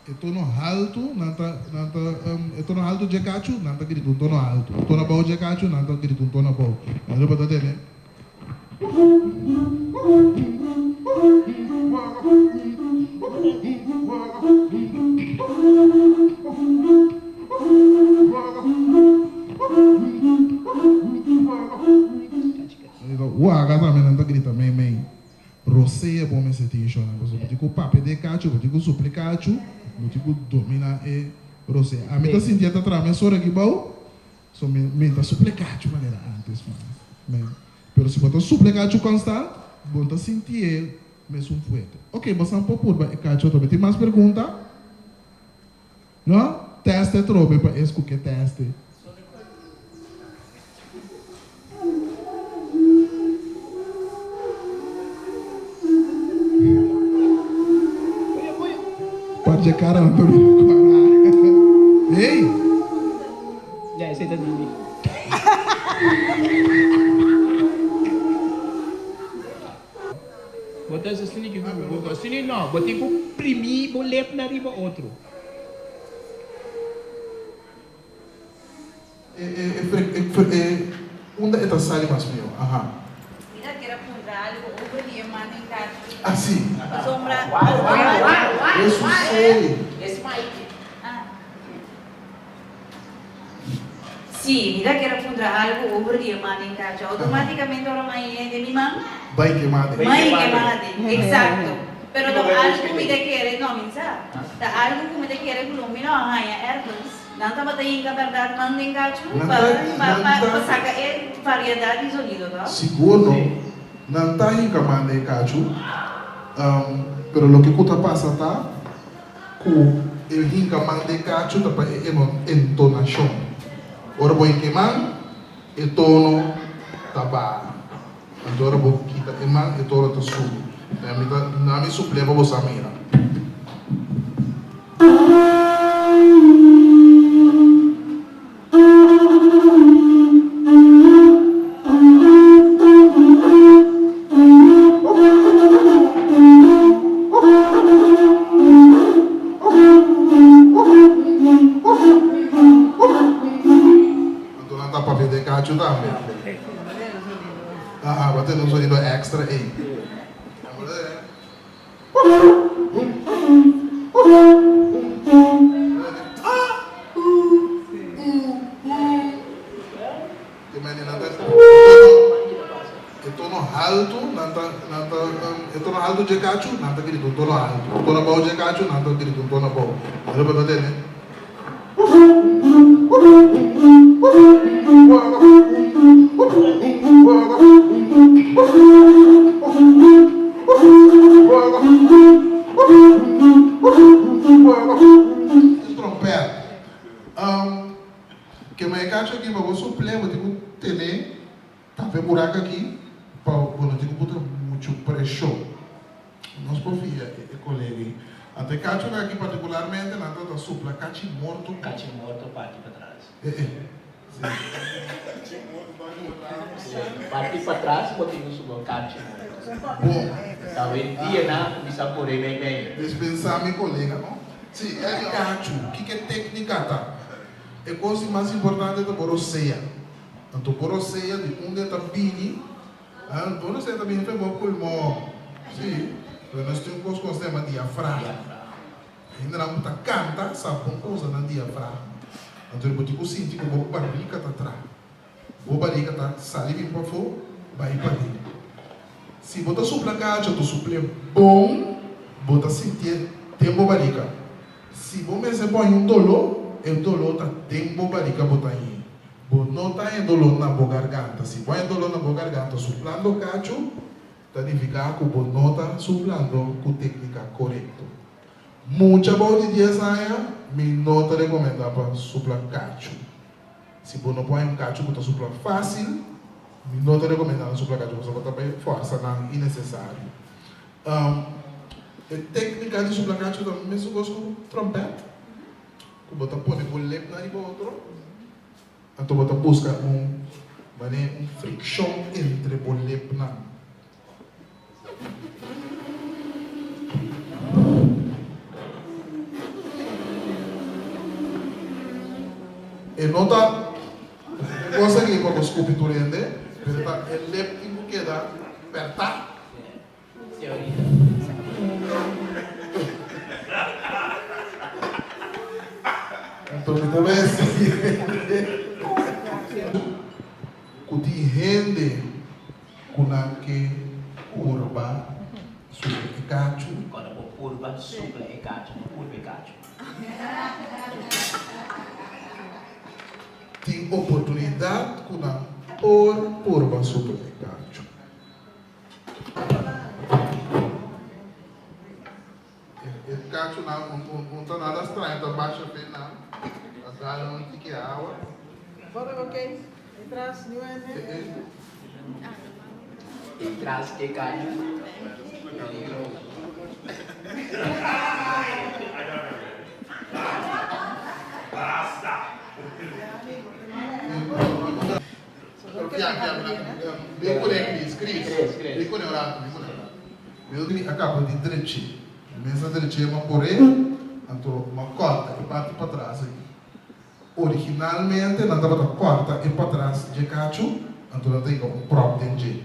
E tono haltu, nan ta, nan ta, e tono haltu dje kachu, nan ta grita un tono haltu. E tono abou dje kachu, nan ta grita un tono abou. Nan riba ta tene. Waga tambe nan ta grita mei mei. Rosea bo mester tin shona pasobra bo tin ku papia di e kachu, bo tin ku supli kachu, bo tin ku domina e rosea. Ami ta sinti e ta traha mesora aki bou, so mi mi ta supli kachu manera antes mas. Men, pero si bo ta supli kachu konstant, bo no ta sinti e mesun fuerte. Ok, bo sa por purba e kachu atrobe. Tin mas pregunta? No? Teste atrobe pa es ku ke teste. Par dje cara nan ta bira cora. Hey! Ya, esei ta di mi. Bo ta hasi asina ki ku bo asina no, bo tin ku primi bo lepnan riba otro. E e e e unda e ta sali mas mihó? Aha. Mi ta kier a puntra algo over di e man den kachi. Ah si. Pasobra pasobra. Eso sei. Ah. Si, mi ta kier a puntra algo over di e man den kachi. Automaticamente ora man yega den mi man. Bai kema aden. Bai kema aden. Exacto. Pero ta algo ku mi ta kere, no mi sa. Ta algo ku mi ta kere ku lo mi no a haña ergens. Nan tabata yinka bèrdat man den kachu Nan pa ta, pa nan pa ta. pa saka e variedat di zonido, tò? Sigur no. Nan ta hinka man den kachu, pero loke ku ta pasa ta ku e hinka man den kachu ta pa e entonashon. Ora bo hinka e man, e tono ta baha. Anto ora bo kita e man, e tono ta subi. Mi ta na mi suplé pa bo sa mira. Anto nan ta papia den kachu tambe. Aha, bo a tene un sonido extra ei. E tono haltu nan ta nan ta e tono haltu dje kachu nan ta grita un tono haltu e tono abou dje kachu nan ta grita un tono abou Ora bo ta tende. Trompet. Kema e kacho aki pa bo suple bo tin ku tene tape buraka aki pa bo no tin ku puta muchu preshon. Nos por fia e colega ei. Anto e cachonan aki particularmente nan ta ta supla cachi morto cu. Cachi morto parti patras. Eh eh. Si. Si, parti patras bo tin cu supla cachi morto. Bon. Ta awendia nan a cuminsa pone mei mei. Dispensa mi colega no. Si, e cacho, kiko e tecnica ta? E cos di mas importante ta bo rosea. Anto bo rosea di unda e ta bini. Bo no senta bin fe bo pulmon. Sí, pero nos tin un kos ku nos ta yama diafragma. Hendenan ku ta kanta sa bon ku usa nan diafragma. Anto bo tin ku sinti ku bo barika ta traha. Bo barika ta sali bin pafó, bai paden. Si bo ta supla kacho, ta supl'é bon, bo ta sintié den bo barika. Si bo mester pon un doló, e doló ta den bo barika bo ta hañ'é. Bo no ta haña doló na bo garganta. Si bo haña doló na bo garganta suplando kachu, ta nifiká ku bo no ta suplando ku téknika korekto. Mucha bou di dies aña, mi no ta rekomendá pa supla kachu. Si bo no por haña un kachu ku ta supla fásil, mi no ta rekomendá nan supla kachu pasobra bo ta bai fòrsa nan innesesario. E téknika di supla kachu ta mesun kos ku tròmpèt, ku bo ta pone bo lepnan riba otro, anto bo ta buska un manera un frikshon entre bo lepnan. E no ta e kos aki pa bo skupi tur hende, pero ta e lep tin ku keda pèrtá. Anto mi ta bai siguiente ku tin hende ku nan ke purba supla e kachu. Kòrda bo purba supla e kachu, no purba e kachu. Tin oportunidat ku nan por purba supla e kachu. E kachunan no ta nada straño, ta basha fe nan, ta dal un tiki awa. Tras e kachu, peligroso. Bin kuné Chris, Chris, bin kuné un rato, bin kuné un rato. Mi a kaba di dreché, mi mester dreché ma poré, anto m'a kòrta e parti patras aki. Originalmente nan tabata kòrta e patras dje kachu, anto nan ta hinka un pròp den dje.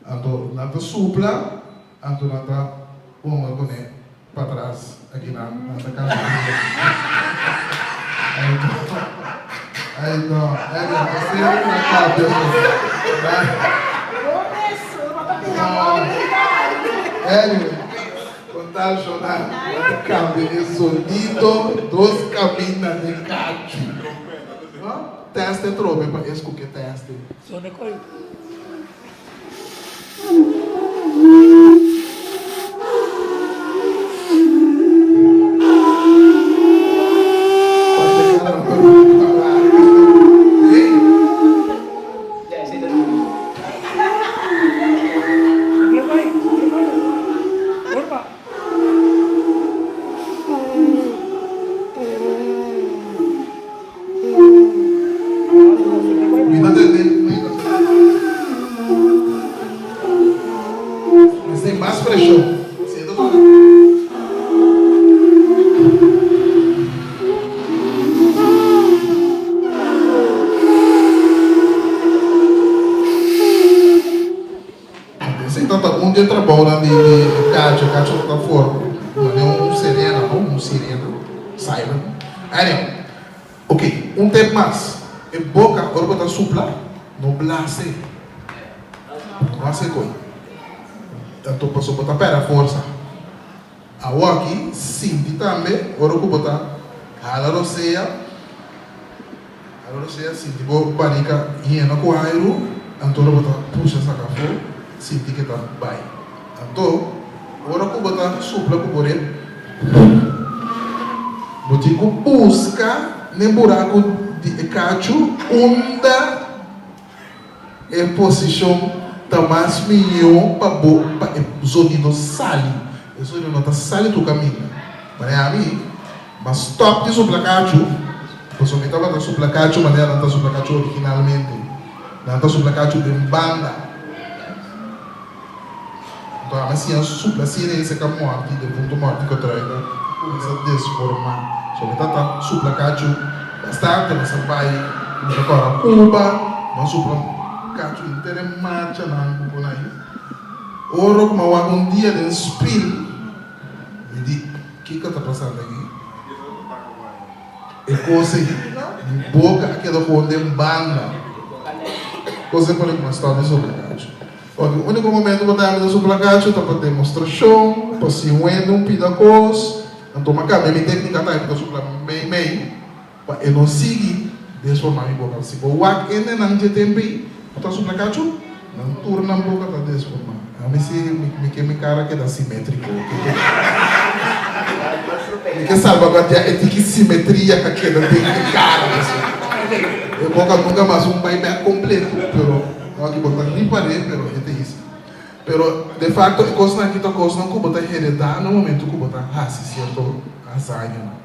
Anto nan ta supla, anto nan ta ponga kuné patras aki nan, nan ta kasa ku dje. Ay no, ay no, ta seri ku nan papia so. Anyway, con tal shonan nan ta cambia e sonido dos caminda den cachu. No? Teste trobe pa es cu ke teste. Mi ta tende Mester mas preshon. Si e ta toka. Esei ta ta un di e trabounan di kacho. Kacho ta forma manera un sirena, no? Un sirena, siren. Anyway, ok, un tip mas. E boka ora bo ta supla, no blase. No hasi e koi. Tanto pasobra bo ta pèrdè forsa. Awoki sinti tambe ora ku bo ta hala rosea, hala rosea sinti bo barika yena ku airu, anto ora bo ta pusha saka afó sinti ke ta bai. Anto ora ku bo ta supla ku bo rep, bo tin ku buska n'e buraku di e kachu unda. E posishon ta mas mihó pa bo pa e zonido sali. E zonido no ta sali tur kaminda. Manera ami, m'a stòp di supla kachu, pasobra mi tabata supla kachu manera nan ta supla kachu originalmente. Nan ta supla kachu den banda. Anto ami a siña supla asina i esei ka mòrti, defuntu mòrti ku truika kuminsá desformá. So mi tata supla kachu bastante, nos a bai kuminsá kòrda Cuba, nos a supla kachu henter e marchanan ku pon ai. Ora ku mi a wak un dia den spil, mi di, Kiko ta pasando aki? E kos ei, mi boka a keda gewoon den banda. Kos ei pone ku mi a stòp di supla kachu. Pasobra e úniko momento ku ta mi ta supla kachu ta pa demostrashon, pa si un hende un pida kos, anto mi a kambia mi téknika tambe mi ta supla mei mei pa e no sigui desformá mi boka. Si bo wak hendenan dje tempu ei ku ta supla kachu, nan tur nan boka ta desformá. Ami si mi ke mi kara keda simétriko. Mi ke salbaguardiá e tiki simetria ku a keda den mi kara. E boka nunka mas un bai bèk kompleto, pero. No aki bo ta ripar'é, pero e ta hisi. Pero de facto e kosnan aki ta kosnan ku bo ta heredá na momento ku bo ta hasi sierto hazañanan.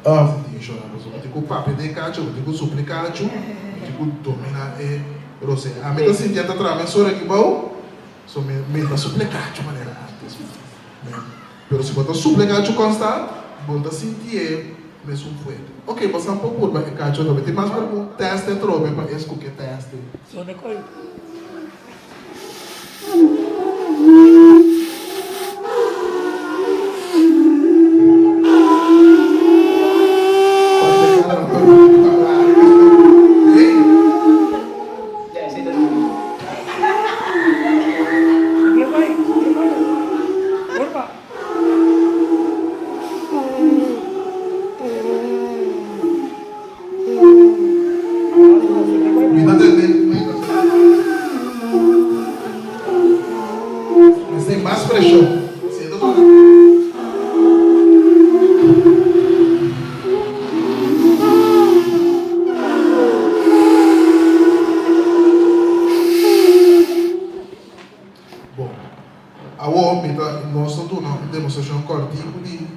Tin shona pasobra bo tin ku papia den e kachu, bo tin ku supli kachu, bo tin ku dominá e rosé. Ami ta sinti a ta traha mesora aki bou, so mi mi ta supli kachu manera antes. Pero si bo ta supli kachu konstant, bo ta sintié. Mesun fuerte. Ok, bo sa por purba e cacho atrobe. Tin mas por un test atrobe pa es cu ke test. Zona koy. Mi ta tende Mester mas preshon. Si e ta zona. Bon, awor mi ta nos ta duna un demostrashon kòrtiku di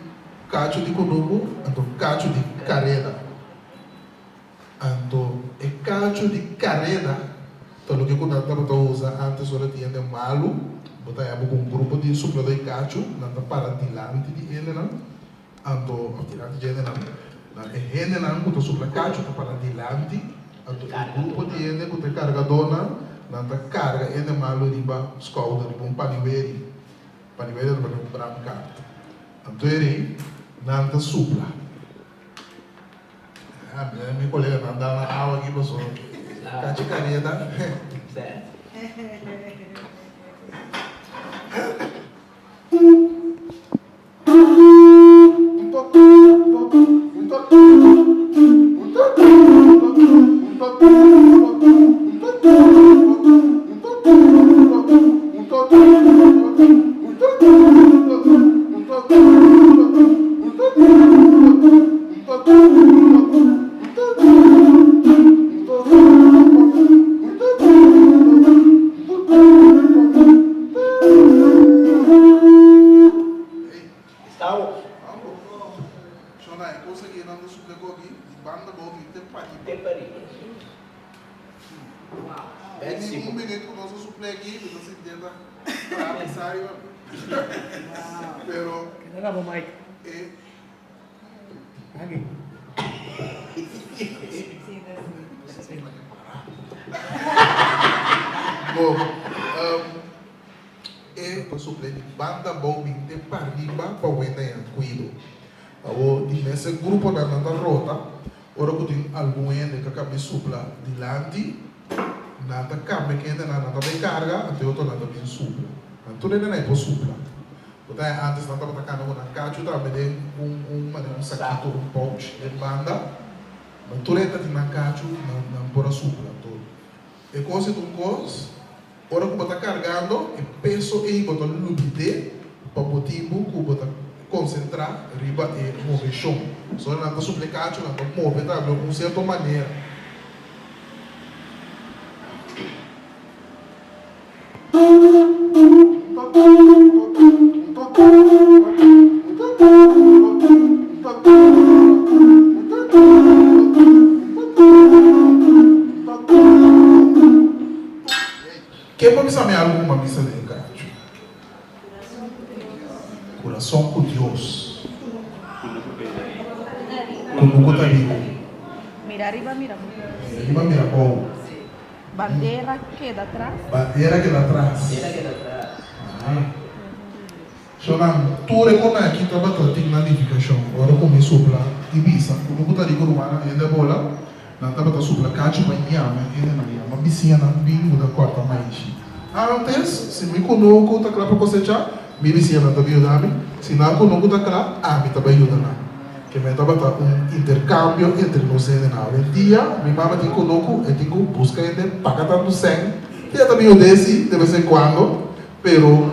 kachu di kunuku anto kachu di kareda. Anto e kachu di kareda ta loke ku nan tabata usa ántes ora di hende malu. Bo ta haña bo ku un grupo di supladó di kachu, nan ta para dilanti di hendenan, anto òf dilanti dje hendenan, nan e hendenan ku ta supla kachu ta para dilanti, anto e grupo di hende ku ta e kargadónan, nan ta karga e hende malu riba skouder, riba un paniweri. Paniweri ta un bramkart. Anto e rei, nan ta supla. Ah, mira mi colega nan da na awa aki paso cachi careta. Estamos. Shona, e cosa ki nan ta supla ku aki, di banda bou mi te pariba. Te pariba. Den un minuut ku nos a supla aki, mi ta sinti e ta traha pisa riba mi. Pero Keda na bo mic. e. Aki. Bo, e ta supla di banda bou bin te pariba pa wenda yan kuido. Awor di mes e gruponan nan ta rota, ora ku tin algun hende ka kambia supla dilanti, nan ta kambia ke hendenan nan ta bai karga, anto e otronan ta bin supla. Nan tur hendenan e por supla. Bo ta haña antes nan tabata kanda ku nan kachu tambe den un un manera un sakito, un pouch den banda. Nan tur hende ta tin nan kachu, nan nan por a supla. Anto e kos e ta un kos, ora ku bo ta kargando e peso ei bo ta lubid'é pa motibu ku bo ta konsentrá riba e moveshon. Pasobra nan ta supla e kachu, nan ta move tambe un sierto manera. Ken por bisa mi algu ku mi a bisa den kachu? Kurason ku Dios. Kunuku ta riku. Mira riba mira bou. Mira riba mira bou. Bandera keda tras. Bandera keda tras. Bandera keda tras. Ah. Shonan, tur e kon aki tabata tin nan nifikashon. Ora ku mi supla i bisa ku no ku ta riku rumannan hende bola, nan tabata supla kachu pa yama hendenan, yama bisiñanan bin yuda kòrta maishi. Antes, si mi kunuku ta kla pa kosechá, mi bisiñanan ta bin yuda mi. Si nan kunuku ta kla, ami ta bai yuda nan. Ke men tabata un interkambio entre nos hendenan. Awendia, mi mama tin kunuku, e tin ku buska hende paga tantu sèn. E ta bin yud'é si, de bes en kuando, pero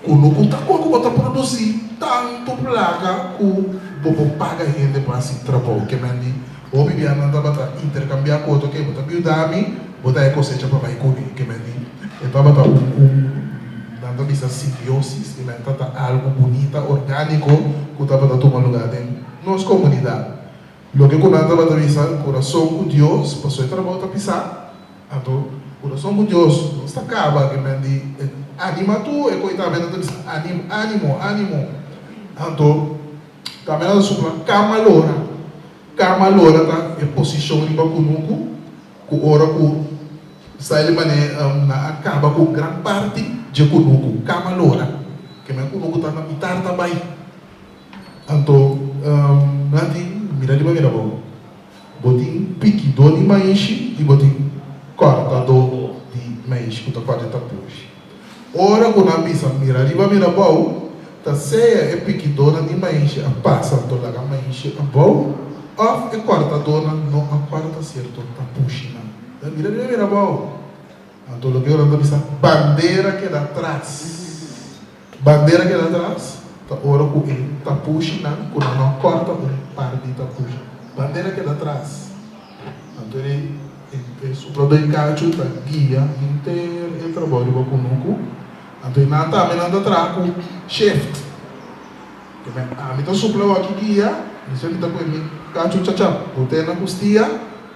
kunuku ta kua ku bo ta produsí tantu plaka ku bo por paga hende pa hasi trabou. Ke men di, hopi bia nan tabata interkambiá ku otro, ke bo ta bin yuda mi, bo ta e kosecha pa bai kuné. Ke men di, e tabata un un. Nan ta bisa simbiosis, i nan ta ta algu bunita, orgániko, ku tabata tuma lugá den nos komunidat. Loke ku nan tabata bisa, Kurason ku Dios, pasobra e trabou ta pisá, anto kurason ku Dios nos ta kaba, ke men di anima tur, e koe tambe nan ta bisa anim, ánimo, ánimo. Anto tambe nan ta supla kama lora. Kama lora ta e posishon riba kunuku ku ora ku Saili mane nan a kaba ku gran parti dje kunuku. Kama lora. Ke men kunuku ta na mitar ta bai. Anto nan tin mira riba mira abou. Bo tin pikidó di maishi i bo tin kòrtadó di maishi ku ta kòrta e tapushi. Ora ku nan bisa mira riba mira abou, ta sea e pikidónan di maishi a pasa anto laga maishi abou, òf e kòrtadónan no a kòrta sierto tapushinan. Ta mira riba mira abou. Anto loke nan ta bisa bandera keda tras. Bandera keda tras ta ora ku e tapushinan ku nan no a kòrta un par di tapushi. Bandera keda tras. Anto e e supladó di kachu ta guia henter e trabou riba kunuku. Anto e nan tambe nan ta traha ku shift. Ke men ami ta supla waki guia, mi sa mi ta kohe mi kachu chacha bot'é na kustia,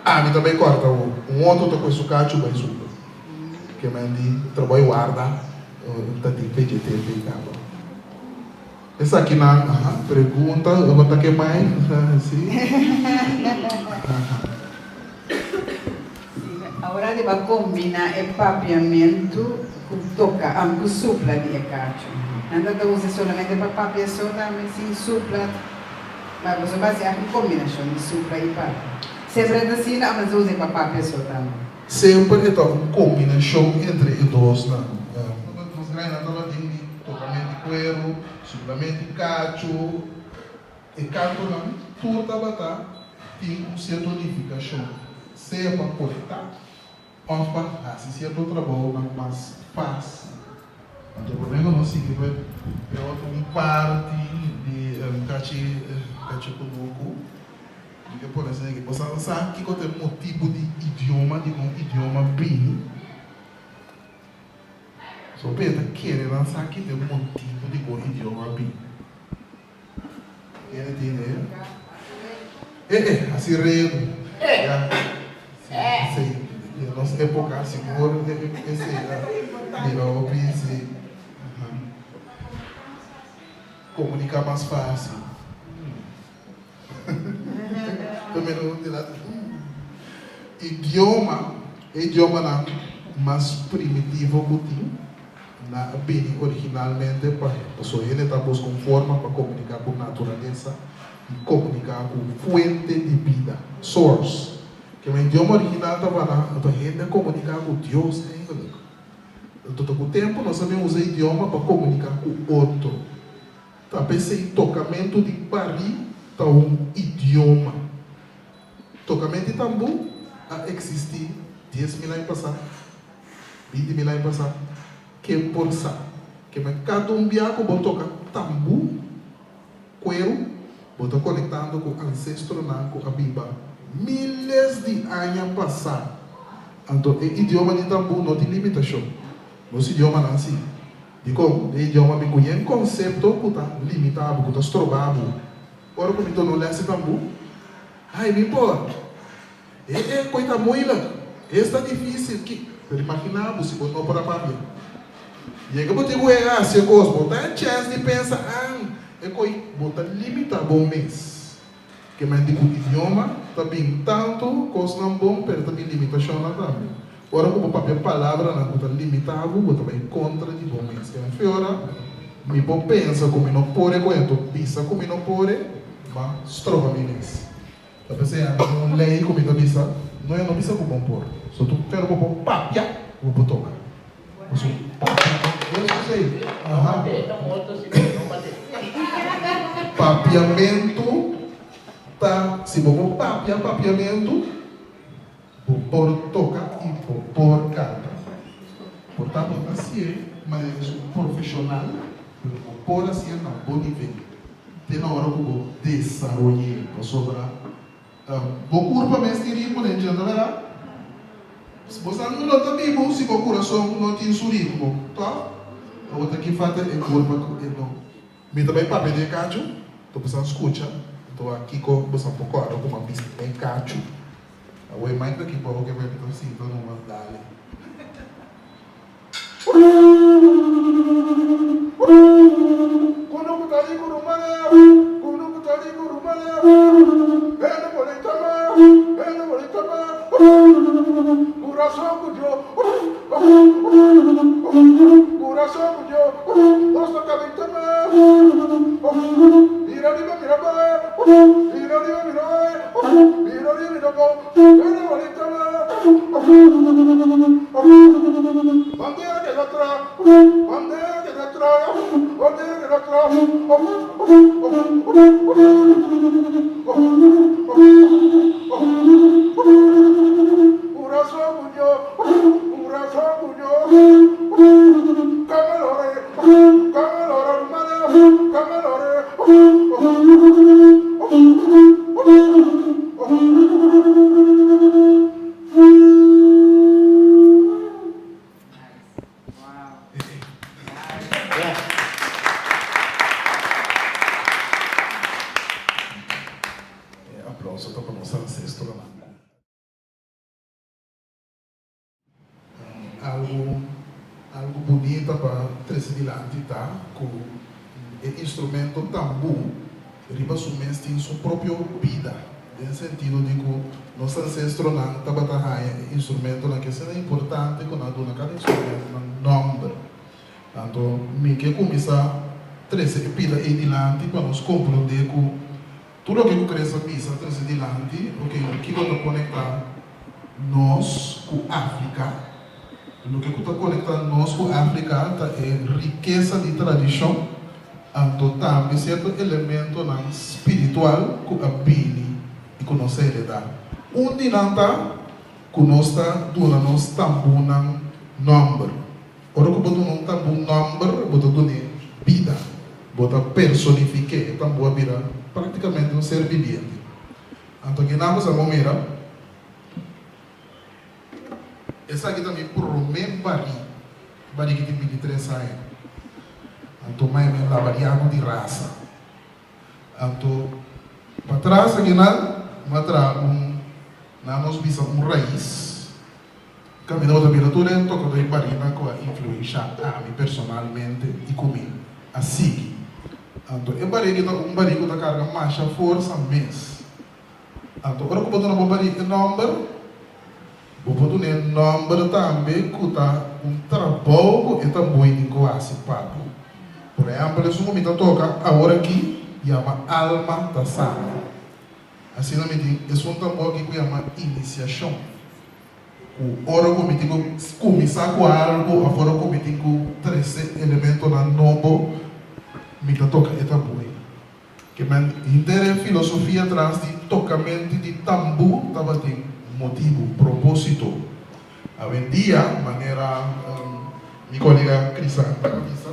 ami ta bai kòrta awor. Un otro ta kohe su kachu bai supla. Ke men di trabou e warda ta di PGTP kaba. Esakinan, aha, pregunta, bo ta ke mai? Si. Si, awor di ba combina e papiamentu cu toca, am cu supla di e cacho. Nan ta ta usa solamente pa papia so tambe sin supla, ma boso ba haci aki combinacion di supla y papia. Semper e ta asina of nan sa usa pa papia so tambe? Semper e ta un kombinashon entre e dosnan. Nos grandinan tabatin di tokament di kueru, suplament di kachu. E kantonan tur tabata tin un sierto nifikashon, sea pa kolektá òf pa hasi sierto trabounan mas fásil. Anto promé ku nos sigui pa e otro un parti di kachi kachi kunuku. Mi ke pone asina aki, boso a sa kiko ta e motibu di idioma, di kon idioma bini? So p'e ta kere nan sa ki ta e motibu di kon idioma bini. Hende tin idea? Eh eh, hasi redu. Ya. Si, den nos epoka sigur esei a bira hopi, si. Komunika mas fásil. Idioma, e idiomanan mas primitivo ku tin na a bini originalmente pa pasobra hende ta buska un forma pa komuniká ku naturalesa i komuniká ku fuente di bida, source. Kema idioma original tabata pa hende a komuniká ku Dios eigenlijk. Anto ta ku tempu nos a bin usa idioma pa komuniká ku otro. Ta p'esei tokamentu di barí ta un idioma. Tokamentu di tambú a eksistí 10,000 aña pasá, 20,000 aña pasá, ken por sa. Ke men kada un bia ku bo toka tambú, kueru, bo ta konektando ku ansestronan ku a biba miles di aña pasá. Anto e idioma di tambú no tin limitashon. Nos idiomanan sí. Dikon? Den idioma mi ku yen konsepto ku ta limita bo, ku ta stroba bo. Ora ku mi duna un lès di tambú, ai mi por! E e koi ta moeilijk, es ta difísil, ki. Pero imaginá bo si bo no por a papia. Yega bo tin ku e hasi e kos, bo ta e chèns di pensa, an, e koi, bo ta limita bo mes. Ke men di ku idioma ta bin tantu kosnan bon pero ta bin limitashonnan tambe. Ora ku bo papia palabranan ku ta limita bo, bo ta bai kontra di bo mes. Ke men fiora, mi por pensa ku mi no por e koe, anto bisa ku mi no por e, ma stroba mi mes. Ta p'esei ami tin un lei ku mi ta bisa, no e no bisa ku bon por. So tu pero bo por papia, bo por toka. Papiamentu ta, si bo por papia papiamentu, bo por toka i bo por kanta. Por ta bo ta hasié manera esun profeshonal, pero bo por hasié na bo nivel, te na ora ku bo desaroy'é, pasobra Bo kurpa mes tin ritmo den dje, ta bèrdat? Bo sa ku no ta bibu si bo kurason no tin su ritmo, tòg? Awor ta ki falta e kurpa ku e no. Mi ta bai papia di e kachu, ta bo san skucha, ta wak kiko bo san por kòrda ku mi a bisa den e kachu. Awor e mic ta aki bou ke mi ta sinta numa dale. E aplauso ta pa nos ancestronan cu Algo algo bunita pa trece dilanti ta cu e instrumento tambu riba su mes tin su propio bida, den sentido di cu nos ancestronan tabata haña e instrumentonan ke asina importante cu nan a duna cada instrumento nan nomber. Anto mi ke cuminsa trece e pida ey dilanti pa nos compronde cu Tur loke ku Chris a bisa trese dilanti, ok, kiko ta konektá nos ku Afrika? Loke ku ta konektá nos ku Afrika ta e rikesa di tradishon, anto tambe sierto elementonan spiritual ku a bini i ku nos a heredá. Un di nan ta ku nos ta duna nos tambúnan nòmber. Ora ku bo duna un tambú nòmber, bo ta dun'é bida. Bo ta personifik'é. E tambú a bira práktikamente un ser bibiente. Anto kinan bo sa bo mira, esaki ta mi promé barí, barí ki tin bintitres aña. Anto mai mi a laba di agu di rasa. Anto patras akinan mi a traha un, nan nos bisa un rais. Caminda bo ta mira tur e tocador y barina cu a influencia ami personalmente y cu mi a sigui. Anto e bari aki ta un bari cu ta carga masha forsa mes. Anto ora cu bo duna bo bari e nomber, bo por duna e nomber tambe cu ta un trabou cu e tamboi tin cu haci pa bo. Por ehempel esun cu mi ta toca awor aki yama Alma ta Sana. Asina mi tin esun tambor aki cu yama Iniciacion. Ku ora ku mi tin ku kuminsá ku algu òf ora ku mi tin ku trese elementonan nobo, mi ta toka e tambú ei. Ke men henter e filosofia tras di tokamenti di tambú tabatin motibu, propósito. Awendia, manera mi kolega Crisanta a bisa,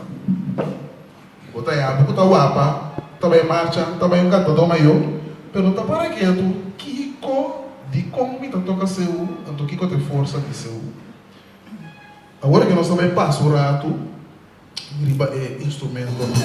bo ta yabu ku ta wapa, ta bai marcha, ta bai un kantadó mayó, pero ta para ketu kiko, dikon mi ta toka seu, anto kiko ta e forsa di seu. Awor ke nos ta bai pasa un ratu riba e instrumentonan.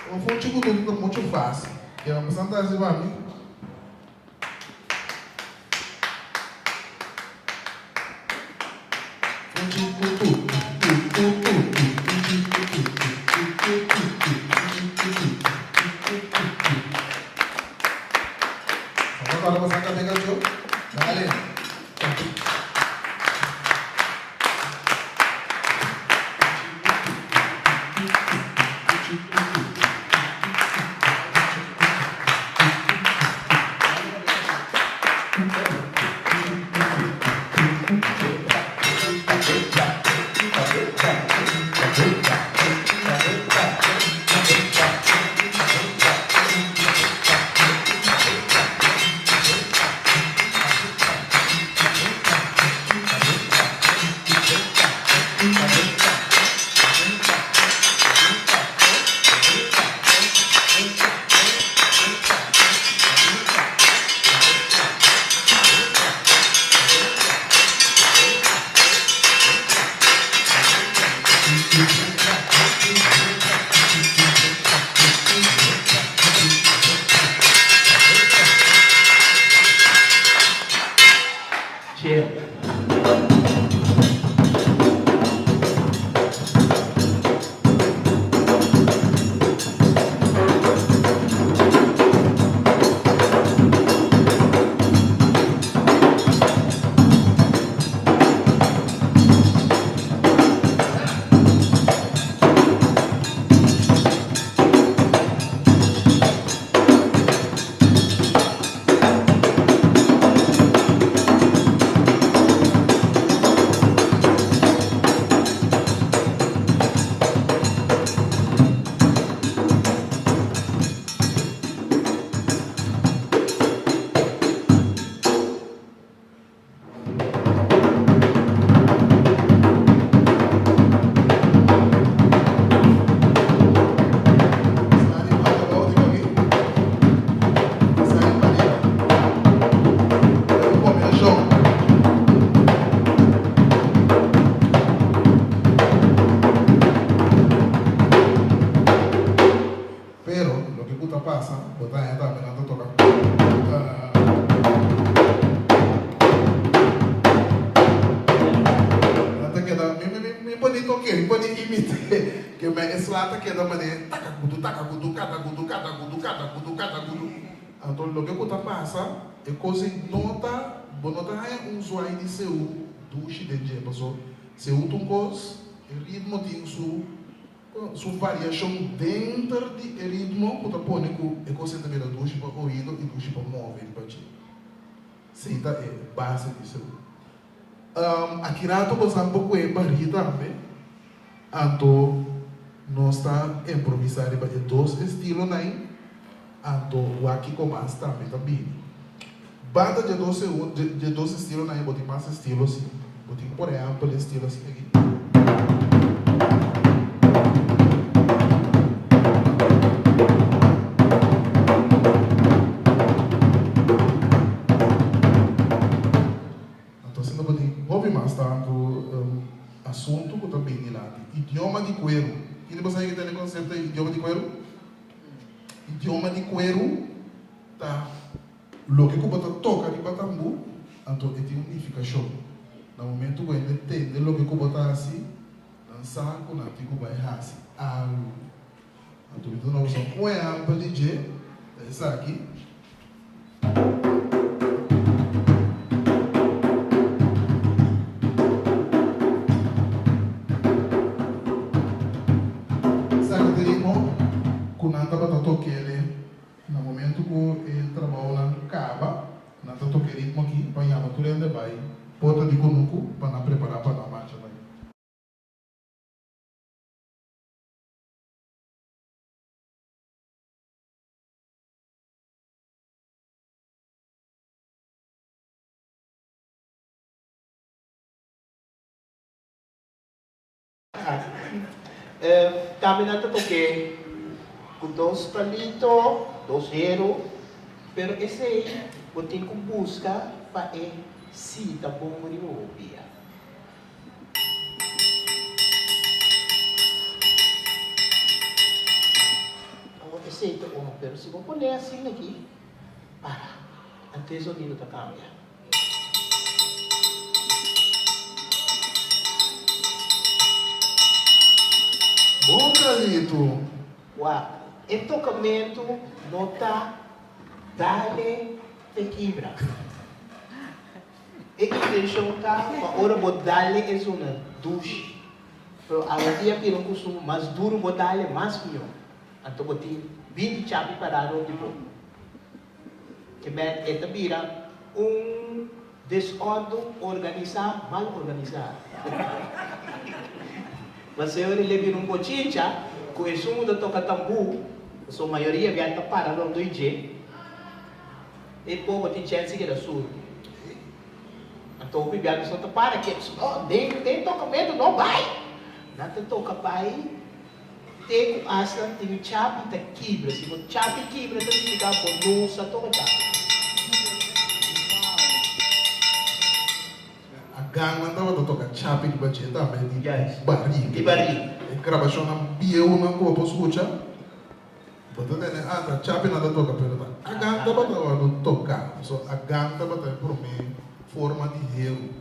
Bo funchi ku tur ta muchu fásil. Keda pasando ta hasi pa mi. Funchi ku tu, tu, tu, tu, tu, funchi ku tu, tu, tu, tu, tu, tu, funchi ku tu, tu, tu, tu, tu. Vamos agora pasar café cacho. Dale. ta keda manera takakutu takakutu katakutu katakutu katakutu katakutu. Anto loke ku ta pasa e kos ei no ta bo no ta haña un zwaai di seú dushi den dje paso seú ta un kos e ritmo tin su su variashon denter di e ritmo ku ta pone ku e kos ei ta bira dushi pa oido i dushi pa move riba dje. Esei ta e base di seú. Aki rato bo sa bo kue barí tambe, anto nos ta improvisá riba e dos estilonan ei, anto wak kiko mas tambe ta bini. Banda dje dos dje dos estilonan ei bo tin mas estilo si. Bo tin por ehèmpel e estilo asina aki. Anto asina bo tin hopi mas tantu asuntu ku ta bin dilanti. Idioma di kueru. Kende bo sa ke tene konsepto di idioma di kueru? Idioma di kueru ta loke ku bo ta toka riba tambú, anto e tin un nifikashon. Na momentu ku hende tende loke ku bo ta hasi, nan sa ku nan tin ku bai hasi algu. Anto mi ta duna boso un ehèmpel di dje, ta esaki. Esaki ta ritmo ku nan tabata tok'ele na momentu ku e trabounan kaba, nan ta toka e ritmo aki pa yama tur hende bai porta di kunuku pa nan prepará pa nan marcha bai. Tambe nan ta toke ku dos palito, dos heru, pero esei bo tin ku buska pa e sita bon riba bo pia. Awor esei ta unu, pero si bo pone asin aki, para, anto e zonido ta kambia. Bon Carlito! Wak, e tokamentu no ta dale te kibra. E intenshon ta pa ora bo dale e zona dushi. Pero awendia bira un kustumber mas duru bo dale mas mihó. Anto bo tin 20 chapi pará rond di bo. Ke men e ta bira un desòrdu organisá mal organisá. Pasobra el e bira un bochincha ku esun ku ta toka tambú, pasobra mayoria bia ta para rondó i dje. E pobo tin chèns di keda surdu. Anto hopi bia nos no ta para ke no den den tokamentu no bai. Nan ta toka bai te ku asta tin chapi ta kibra. Si bo chapi kibra ta nifiká bo no sa toka chapi. A gangnan tabata toka chapi riba dje tambe di baril. Di baril. E grabashonnan bieunan ku bo por skucha. Bo ta tende ata chapi nan ta toka pero ta agan tabata wòrdu toká. So agan tabata e promé forma di heru.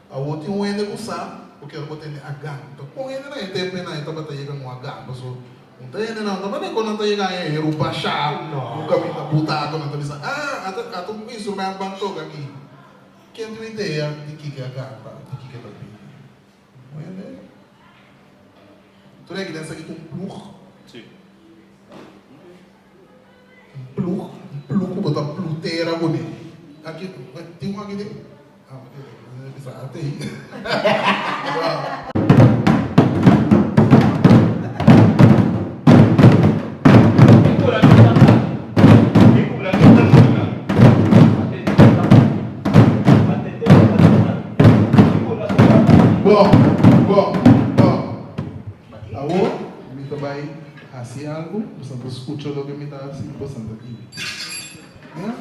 Awor tin un hende ku sa ku kier bo tende agan. Ta kon hende na e tempu ei tabata yega un agan? Paso un ta hende nan tabata kon nan ta yega e heru bashá un kaminda butá ku nan ta bisa ah ata ata un instrumènt ban toka aki. Ken tin un idea di kiko e agan ta di kiko e ta bini? Un hende? Tur aki den sa kiko un plug? Sí. Un plug, un plug ku bo ta plu tera kuné. Aki, tin un aki den? Ah, mi ta bisa ate ei. Bon, bon, bon. Awor mi ta bai hasi algu, boso ta skucha loke mi ta hasi i boso ta imita. Mira.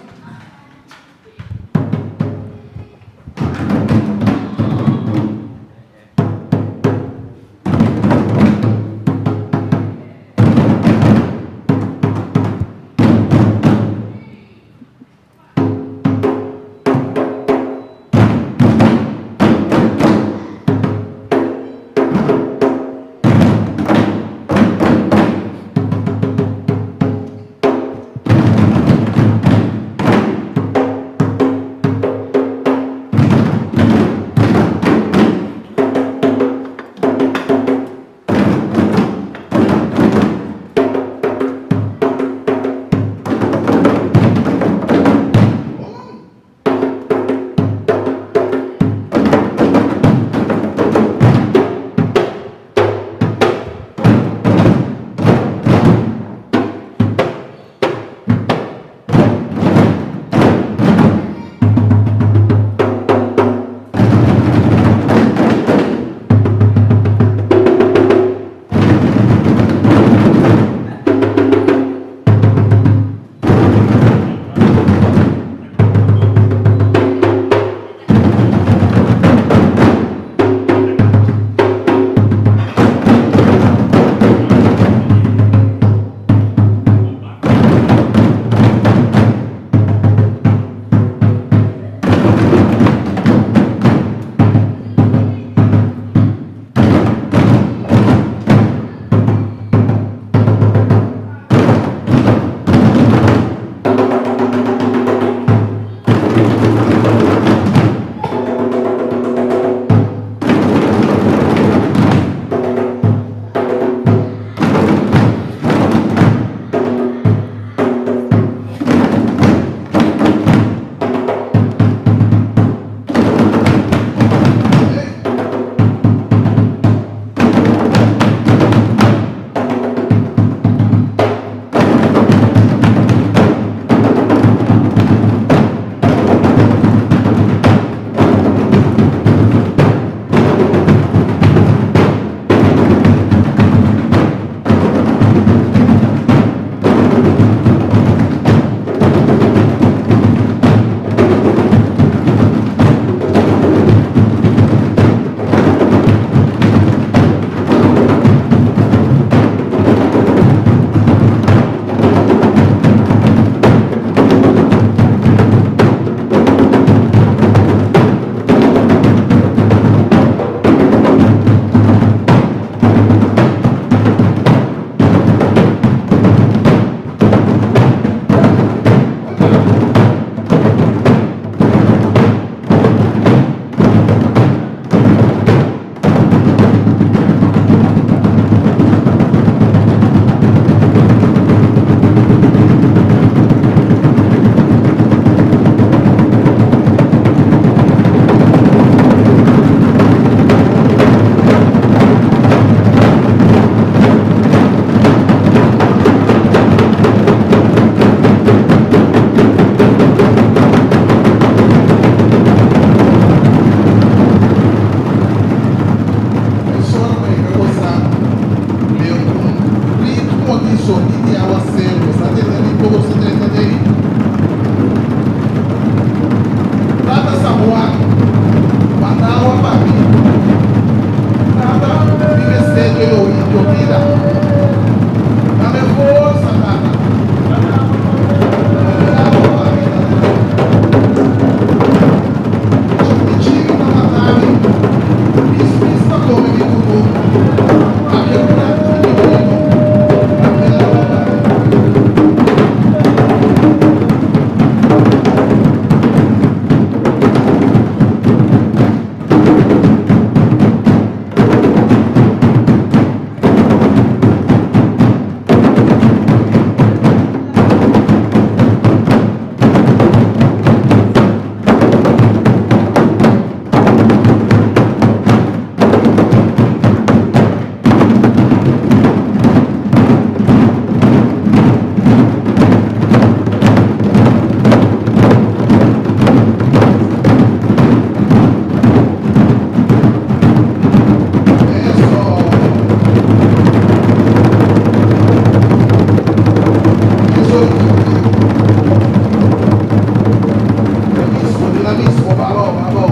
Abou, abou.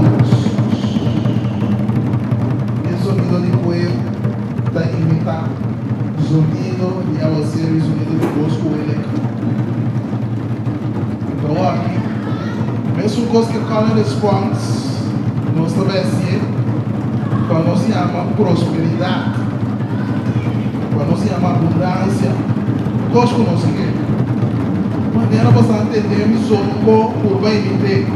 E sonido di kuer ta imitá zonido di awaseru i zonido di bos ku welek. Anto aki, mesun kos ku e call and response, nos ta bai hasié pa nos yama prosperidat, pa nos yama abundansia, kos ku nos ke. Manera bo sa ntendé mi songo purba imité.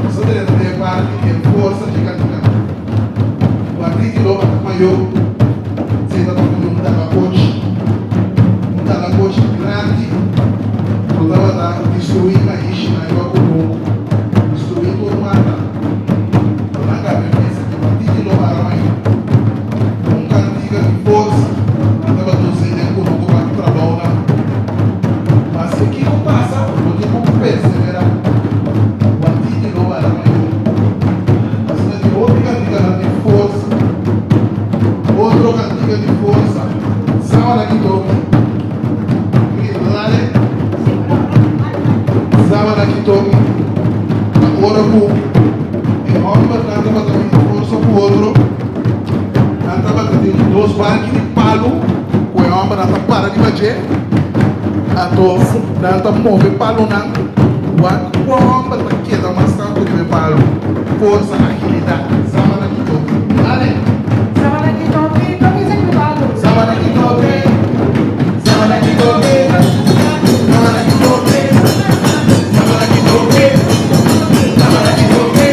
Nos a drenta den e parti di e forsa dje kantinan. Guarditi lo mayor seta pa pone un dalakochi, un dalakochi grandi ku tabata destruí maishi na riba kunuku, destruí tur mata. Pero nan kambia mesa ku Guarditi lo para mayor. Un kantika di forsa ku tabata us'é den kunuku pa trabounan. Maske kiko pasa, bo tin ku perseverá. Guarditi lo para mayor. Asina tin hopi kantikanan di forsa. Otro kantika di forsa. Sábana ki toki. Grita, dale. Sábana ki toki. Ta ora ku e hòmbernan tabata miti forsa ku otro, nan tabata tin dos barki di palu ku e hòmbernan ta para riba dje. Anto nan ta move palunan, wak kua hòmber ta keda mas tantu riba e palu. Forsa, agilidat. Samana ki topi. Dale! Samana ki topi, topi sa ki palu. Samana ki topi, samana ki topi, samana ki topi, samana ki topi, samana ki topi.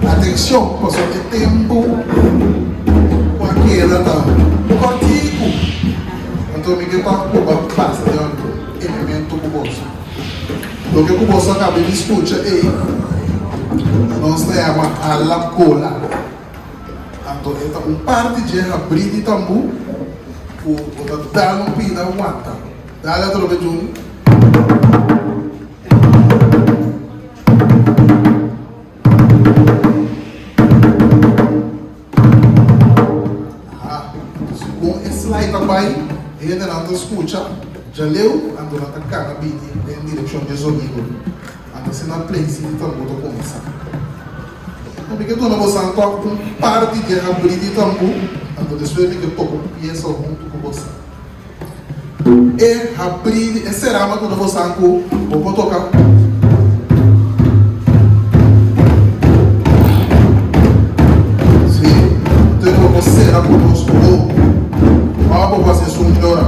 Atencion, pasobra e tempu cu a keda ta un corticu. Anto mi ke pa cu bo pasa den algun elemento cu boso. Loke cu boso a caba di scucha ey, nos ta yama ala cola. Anto e ta un parti dje habri di tambu cu bo ta dal un pida wanta. Dale atrobe Juni. Aha, segun e slide ta bai, hendenan ta skucha djaleu, anto nan ta kana bini den direkshon dje zonido. Anto asina play city tambú ta kuminsá. Anto mi ke duna bosan tòg un par di dje habrí di tambú, anto despues mi ke toka un piesa huntu ku bosan. E habrí di e serama duna bosan ku bo por toka. Sí, anto bo por sera ku nos ku bo. Òf bo por hasi esun yora.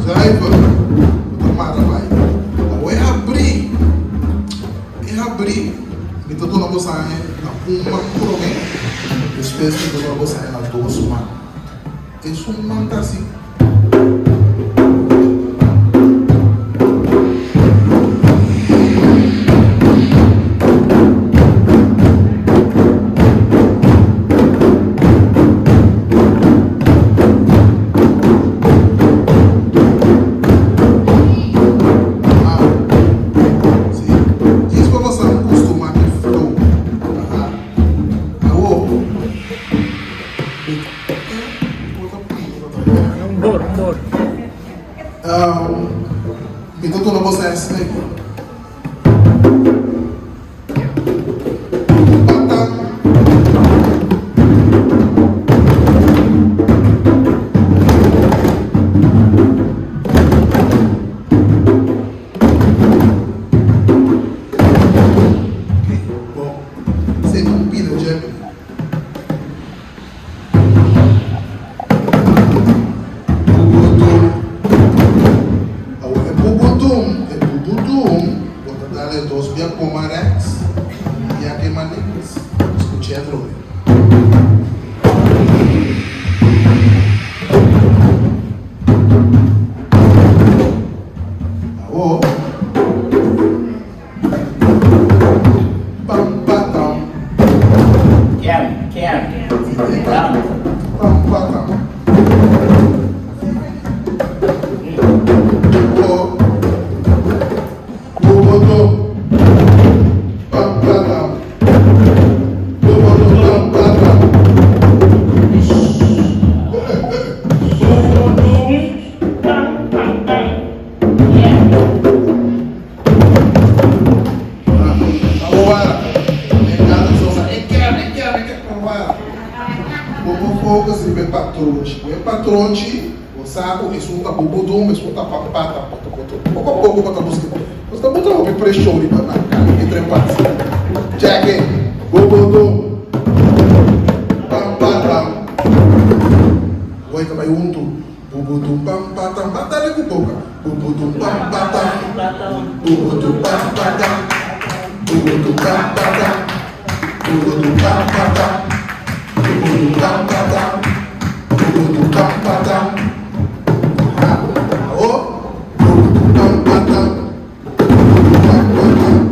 Zuiver, bo ta mara bai. Awor e habrí. E habrí, mi ta duna boso aña na un man promé, despues mi ta duna boso aña na dos man. Esun man ta así. Sí. Djis pa boso a custuma e flow. Aha. Awo. Mi bo ta pidi pa traha. Un bor, un bor. Mi ta duna boso esaki. Awor e bubudum, e bubudum, bo ta dal e dos bia koma rèks, un bia kema links. Skuch'é atrobe. Awor, pam pa tam. Kem, kem, tam. Pam pa tam. Awor, boboto, pam pa tam. Boboto, pam pa tam. Pam, pam, pam. Awor, mi encanta sosa. E ker, e ker, e ker proba. Bo por focus riba e patronchi. Ku e patronchi, bo sa ku esun ta bubudum, esun ta pampata, bo ta bo ta poko a poko bo ta buska. Bo ta buta hopi preshon riba nan kara, e trepas. Check it. Bubudum, pampata. Awor e ta bai huntu. Bubutum pam patam, ba dale ku boka. Bubutum pam patam, bubutum pam patam, bubutum pam patam, bubutum pam patam, bubutum pam patam, bubutum pam patam. Awo, bubutum pam patam, bubutum pam patam.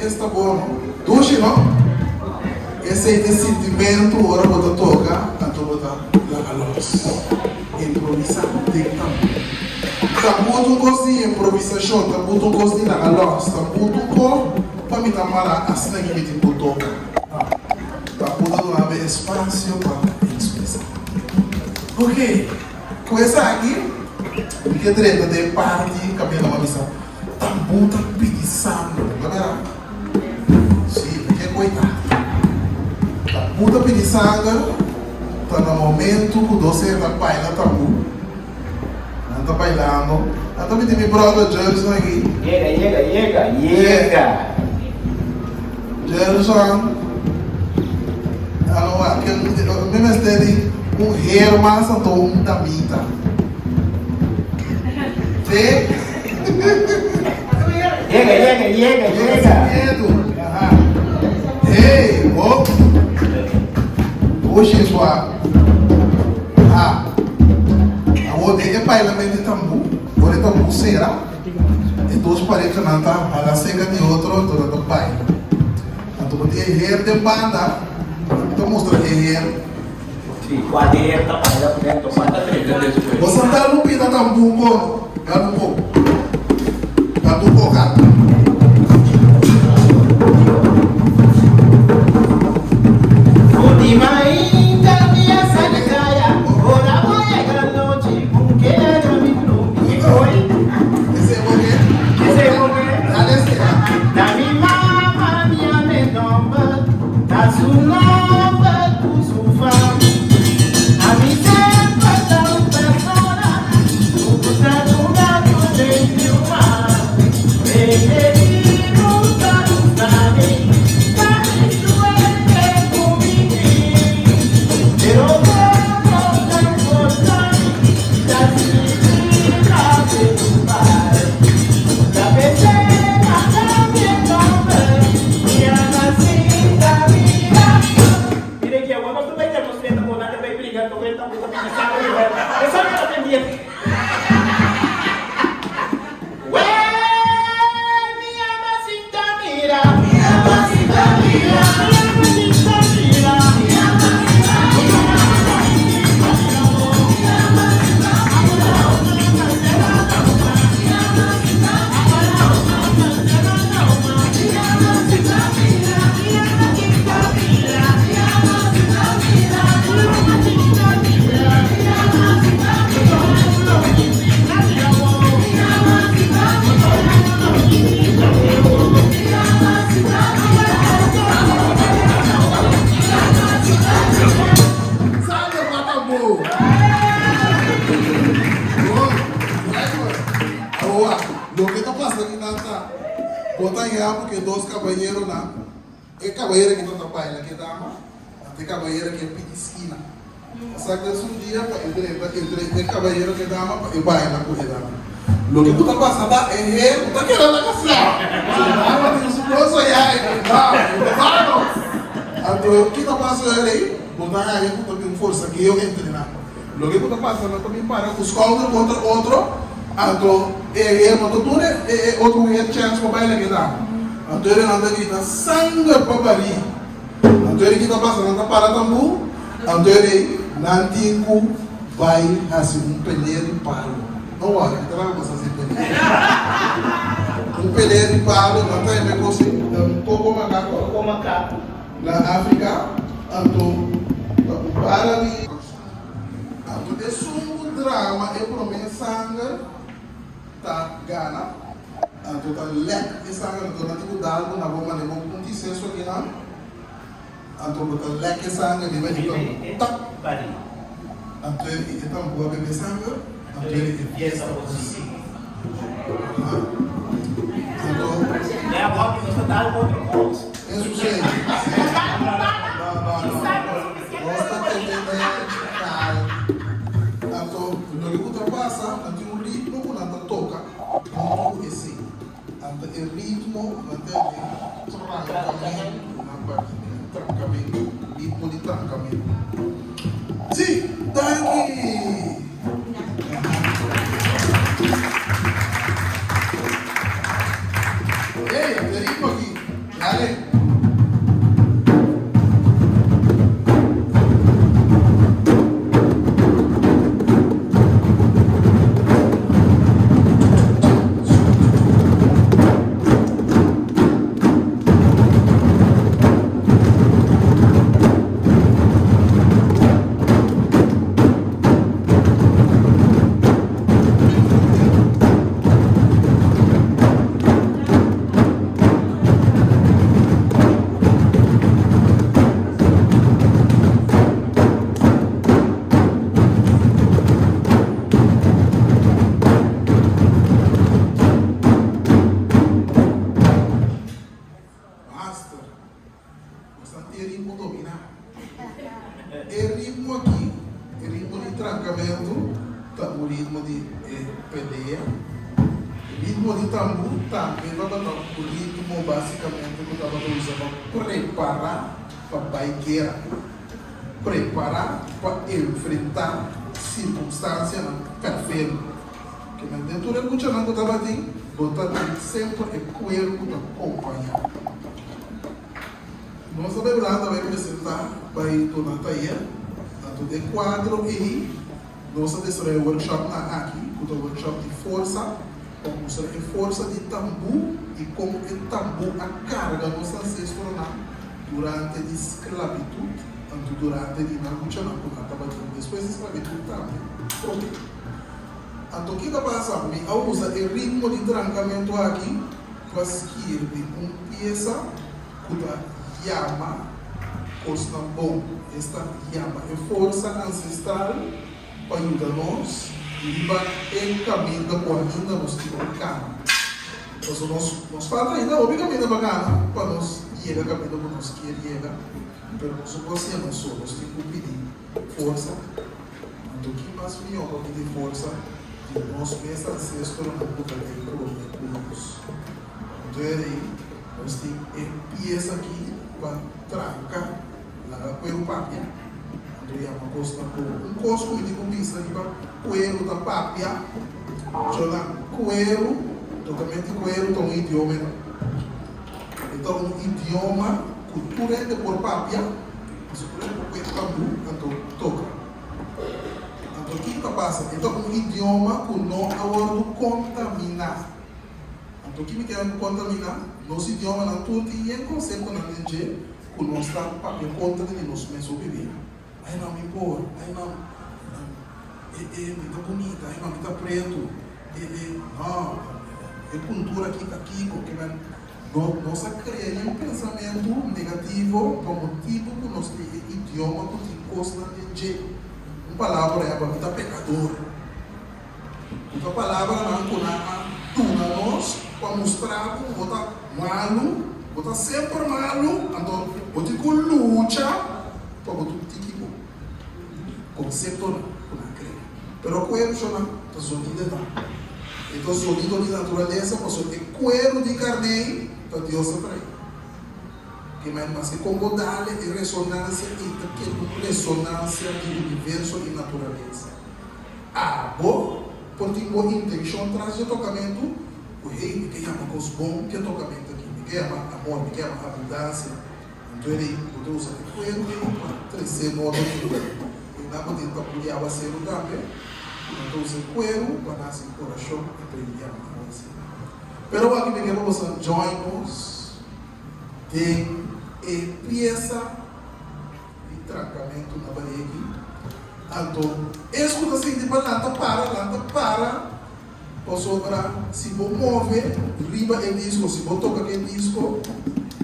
Esta bon no? Dushi no? Esei ta e sintimentu ora bo ta toka anto bo ta laga los. Improvisá den tambú. Tambú ta un kos di improvisashon, tambú ta un kos di laga los, tambú ta un kos pa mi ta mará asina ki mi tin ku toka. No. Tambú ta duna mi espasio pa ekspresá. Oke, ku esaki mi ke drenta den parti kaminda bo a bisa. Tambú ta pidi sanger, no bera? Sí, mi ke koitá. Tambú ta pidi sanger ta na momento ku dos hende ta baila tambú, nan ta bailando, nan ta miti mi brother Jerson aki. Yega, yega, yega, yega. Jerson, alo wak, mi mester di un her mas anto un damita. Sí? Yega, yega, yega, yega. Hey, oh. Oxe swa. Ah. Awor den e bailamento di tambú, ora e tambú sera, e dos parehanan ta hala serka di otro, anto nan ta baila. Anto bo tin e her den banda, ta mustra e her. Sí, kua di her ta baila ku den, kua ta drenta despues. Bo sa dal un pida tambú kono, dal un poko. Dal un poko kanta. Odi mainta mi a sali kaya, ora bo yega nochi un keda mi drumi. Oi. Esei bo ke? Esei bo ke? Dal esei. Na mi mama mi a me nomber. Ta su nomber cu su fam. Ami semper ta un persona cu gusta juga cu gente humano. Hende di gusta gusta mi, ta mi suerte cu mi tin. Pero poco ta importa mi, ta significa preocupar. Ta p'esei a cambia e nomber. Sanger pa tambú! Bon, driver. Awa, loke ta pasa aki nan ta. Bo ta ya ku e dos kabayeronan, e kabayero ki tabata baila ku e dama, anto e kabayero ki a pidi skina. A saka esun dia pa e drenta entre e kabayero ku e dama pa e baila ku e dama. Loke ku ta pasa ta e her ku ta keda na kasa. Su dama tin su kosa ya e ku dama, e ta sano. Anto ki ta pasa ei? Bo ta haña ku ta bin un forsageo entre nan. Loke ku ta pasa nan ta bin para ku skouder kontra otro, anto e her no ta duna e e otro muher chèns pa baila ke dama. Anto e nan ta grita, Sanger pa barí! Anto e ki ta pasa nan ta para tambú, anto e rei nan tin ku bai hasi un pelea di palo. No wòri, mi ta laga boso hasi e pelea. Un pelea di palo, nan ta hende kos di koko makako. Koko makako. Na Afrika, anto ta un para di. Anto esun ku drama e promé sanger ta gana, anto ta lèk e sanger, anto nan tin ku dal bo na bo manera bo punti seso akinan, anto bo ta lèk e sanger riba e tap, anto e tambú a bebe sanger, anto e fiesta por sigui. Anto. Eso sí. No, no, no. Nos ta tene calm. Anto, loke ku ta pasa, nan tin un ritmo ku nan ta toka huntu ku esei. Anto e ritmo nan ta yam'é trankamentu na Barkinia. Trankamentu, ritmo di trankamentu. Sí, danki! Hey, e ritmo aki. básikamente ku tabata usa pa prepará pa bai guera, prepará pa enfrentá sirkunstansianan pèrfero. Kimen den tur e luchanan ku tabatin, bo ta tin semper e kueru ku ta kompañá. Nos ta bai Hulanda bai presentá bai duna tayer, anto den kuadro ei nos a desaroyá workshopnan aki ku ta workshop di forsa pa mustra e forsa di tambú i kon e tambú a karga nos ansestronan durante di sklabitut anto durante di nan luchanan ku nan tabatin despues di sklabitut tambe. Promé. Anto ki ta pasa? Mi a usa e ritmo di trankamentu aki pa skirbi un piesa ku ta yama kosnan bon, esta yama e forsa ansestral pa yuda nos riba e kaminda ku ainda nos tin ku kana. Pasobra nos nos falta ainda hopi kaminda pa kana pa nos yega kaminda ku nos kier yega, pero nos no por hasié nos so, nos tin ku pidi forsa. Anto ki mas mihó pa pidi forsa di nos mes ansestronan ku ta den promé ku nos? Anto ei nos tin e pies aki pa tranka laga kueru papia. Anto yama kosnan ku un kos ku mi tin ku bisa riba kueru ta papia, Jonan, kueru, tokamente kueru ta un idioma e ta. E ta un idioma ku tur hende por papia, pasobra tur hende por kue tambú anto toka. Anto kiko ta pasa? E ta un idioma ku no a wòrdu kontaminá. Anto ki mi kere ku kontaminá? Nos idiomanan tur tin yen konseptonan den dje ku nos ta papia kontra di nos mes hopi bia. Ai no mi por, ai no e e mi ta bunita, ai no mi ta pretu, e e no e kultura aki ta kiko, ke men no nos a krea yen pensamentu negativo pa motibu ku nos tin e idioma ku tin kosnan den dje. Un palabra por ehèmpel mi ta pekador. Ku ta palabranan ku nan a duna nos pa mustra ku bo ta malu, bo ta semper malu, anto bo tin ku lucha pa bo tur tiki bo konseptonan ku nan krea. Pero kuerushonnan ta zonido e ta. E ta zonido di naturalesa pasobra e kueru di karné ta Dios a trae. Ke mai maske kon bo dale e resonansia ei ta keda un resonansia di universo i naturalesa. Abo por tin bo intenshon tras dje tokamentu ku, Hey, mi ke yama kos bon ke tokamentu aki, mi ke yama amor, mi ke yama abundansia. Anto e rei bo ta usa e kueru ei pa tresé modo di E nan bo tin tapu di awaseru tambe, ku nan ta usa e kueru pa hasi orashon i pa yama awaseru. Pero awor aki mi ke pa boso join nos den e piesa. Di trankamentu na baregi. Anto es ku ta sinti pa lanta para, lanta para, pasobra si bo move riba e disko, si bo toka ku e disko,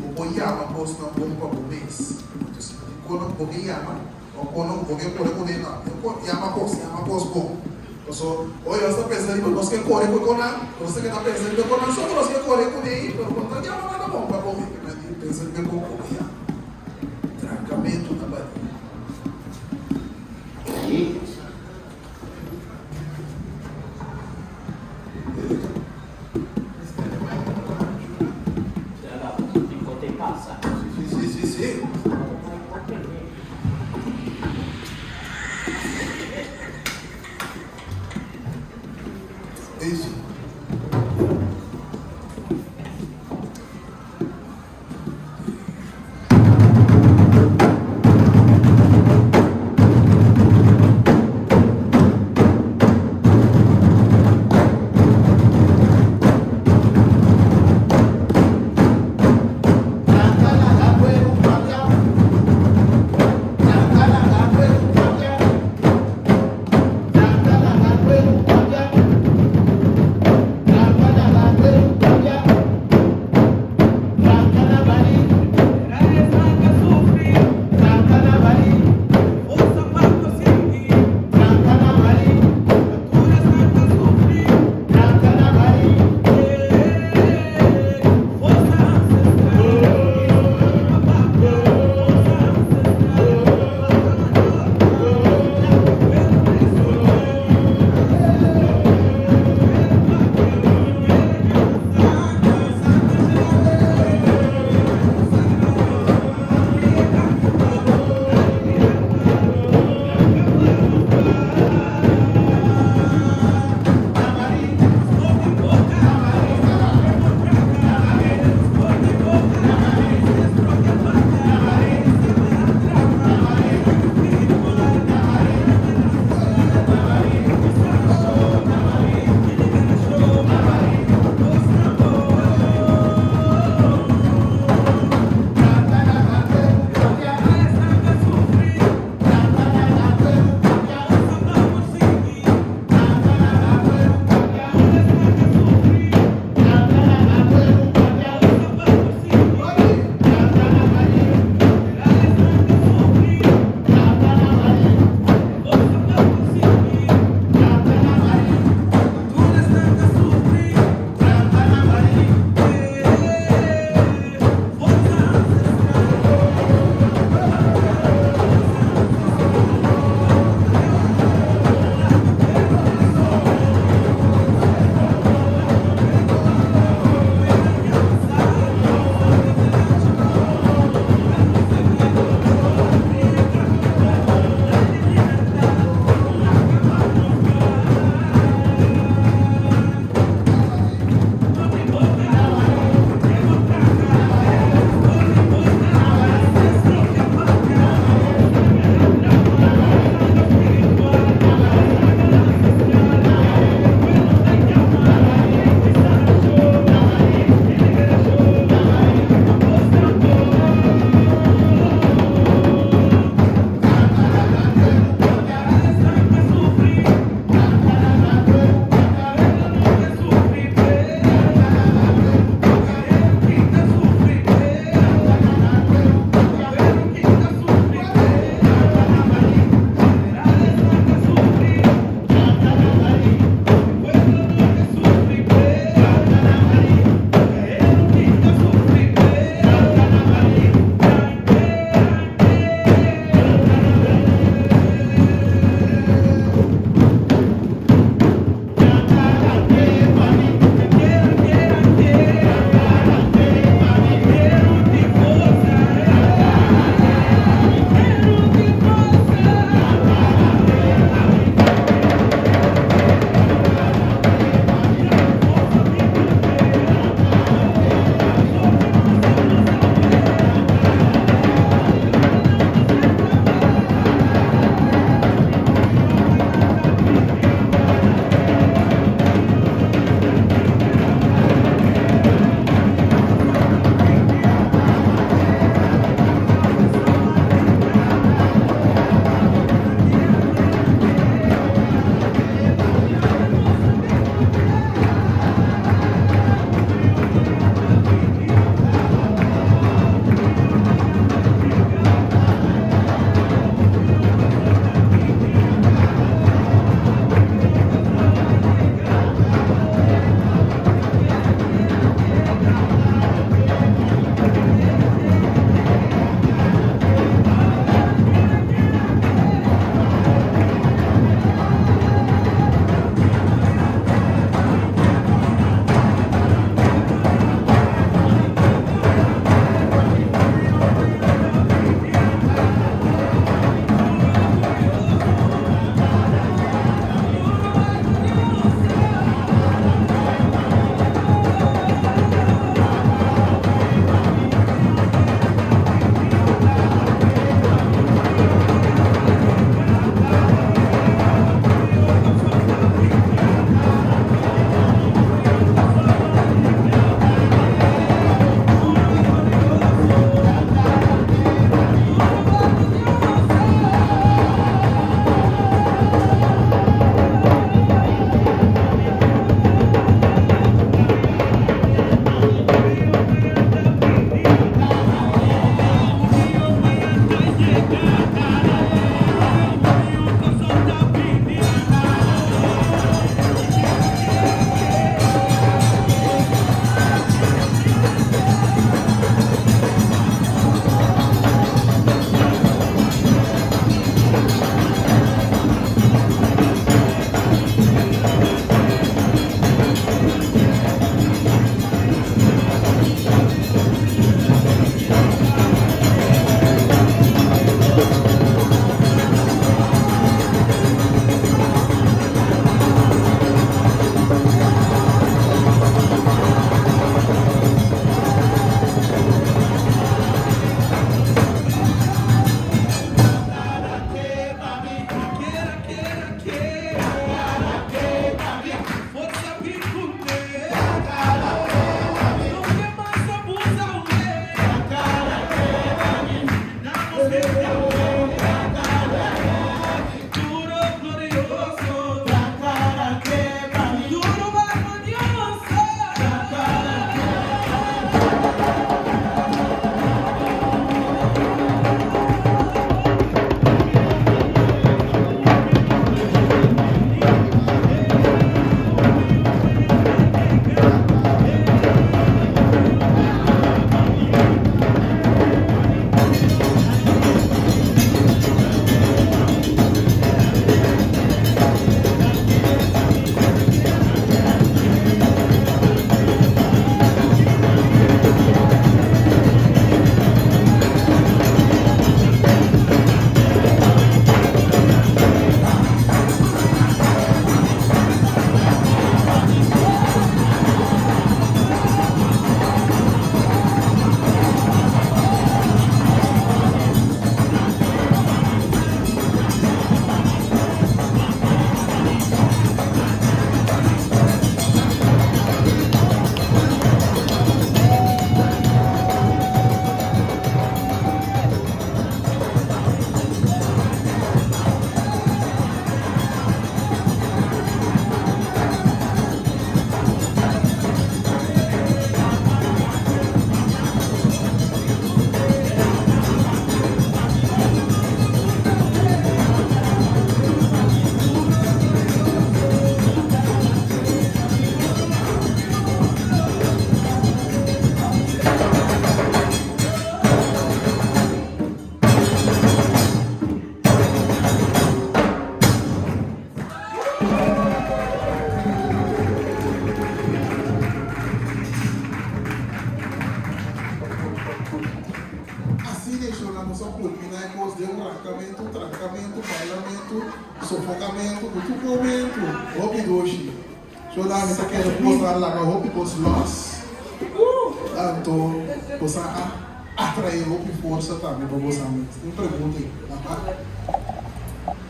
bo por yama kosnan bon pa bo mes. Anto si bo tin kono ku bo ke yama, òf kono ku bo ke kore kuné, no, no por yama kos, yama kos bon. Paso, oye, nos ta pensa riba nos ke kore ku e konan, nos ta keda pensa riba e konan so ku nos ke kore kuné, pero bo no ta yama nada bon pa bo mes, pensa riba e bon ku bo yama. Trankamentu na bariga. Asina e shownan nos a kulminá e kos den un rankamentu, trankamentu, bailamentu, sofokamentu ku tur momentu. Hopi dushi. Shownan mi ta kere ku boso a laga hopi kos lòs. Anto boso a atraé hopi forsa tambe pa boso mes. Tin pregunta ei? Aha.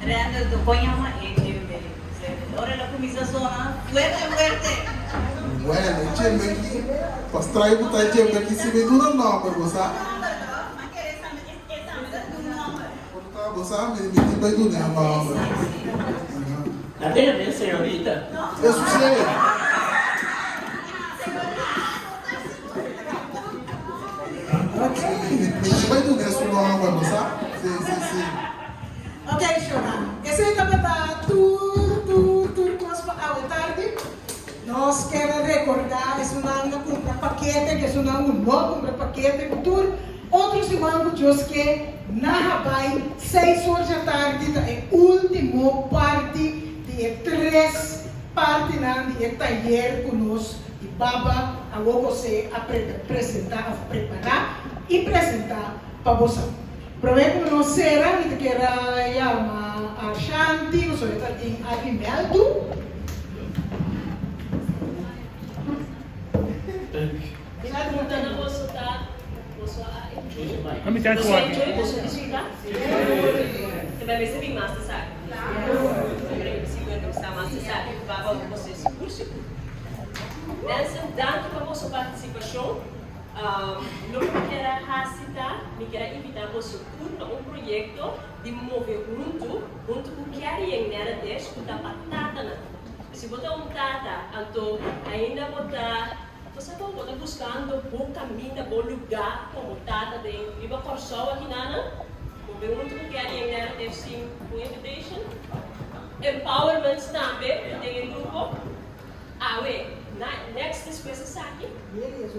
Randall, tu kon yama e djembe? Ora el a kuminsá sona fuerte fuerte. Bueno, e djembe aki, pa straño ku ta e djembe aki si mi duna nòmber, bo sa? Bo sa, mi tin bai duna e nòmber. Na den e mes señorita. Eso si. Sí, mi tin bai duna e su nòmber, bo sa? Sí, sí, sí. Ok, Shona. Esei tabata tur, tur, tur kos pa awe tardi. Nos ker a rekordá esunnan a kumpra pakete ku esunnan ku no a kumpra pakete ku tur otro siman ku Dios ke na Habai seis or dja tardi ta e último parti di e tres partinan di e tayer ku nos di Baba Awo José a presentá òf prepará i presentá pa boso. Promé ku nos sera mi ta kier a yama a Shanti pasobra e ta tin aki mèldu. Loke mi kier a hasi ta, mi kier a invitá boso tur na un proyekto di move huntu, huntu ku Carrying Narratives ku ta pa tatanan. Si bo ta un tata, anto ainda bo ta, bo sa kon, bo ta buskando bo kaminda, bo lugá komo tata den riba Kòrsou akinanan, move huntu ku Carrying Narratives sin un invitation. Empowerment tambe den e grupo. Awe, na next despues esaki,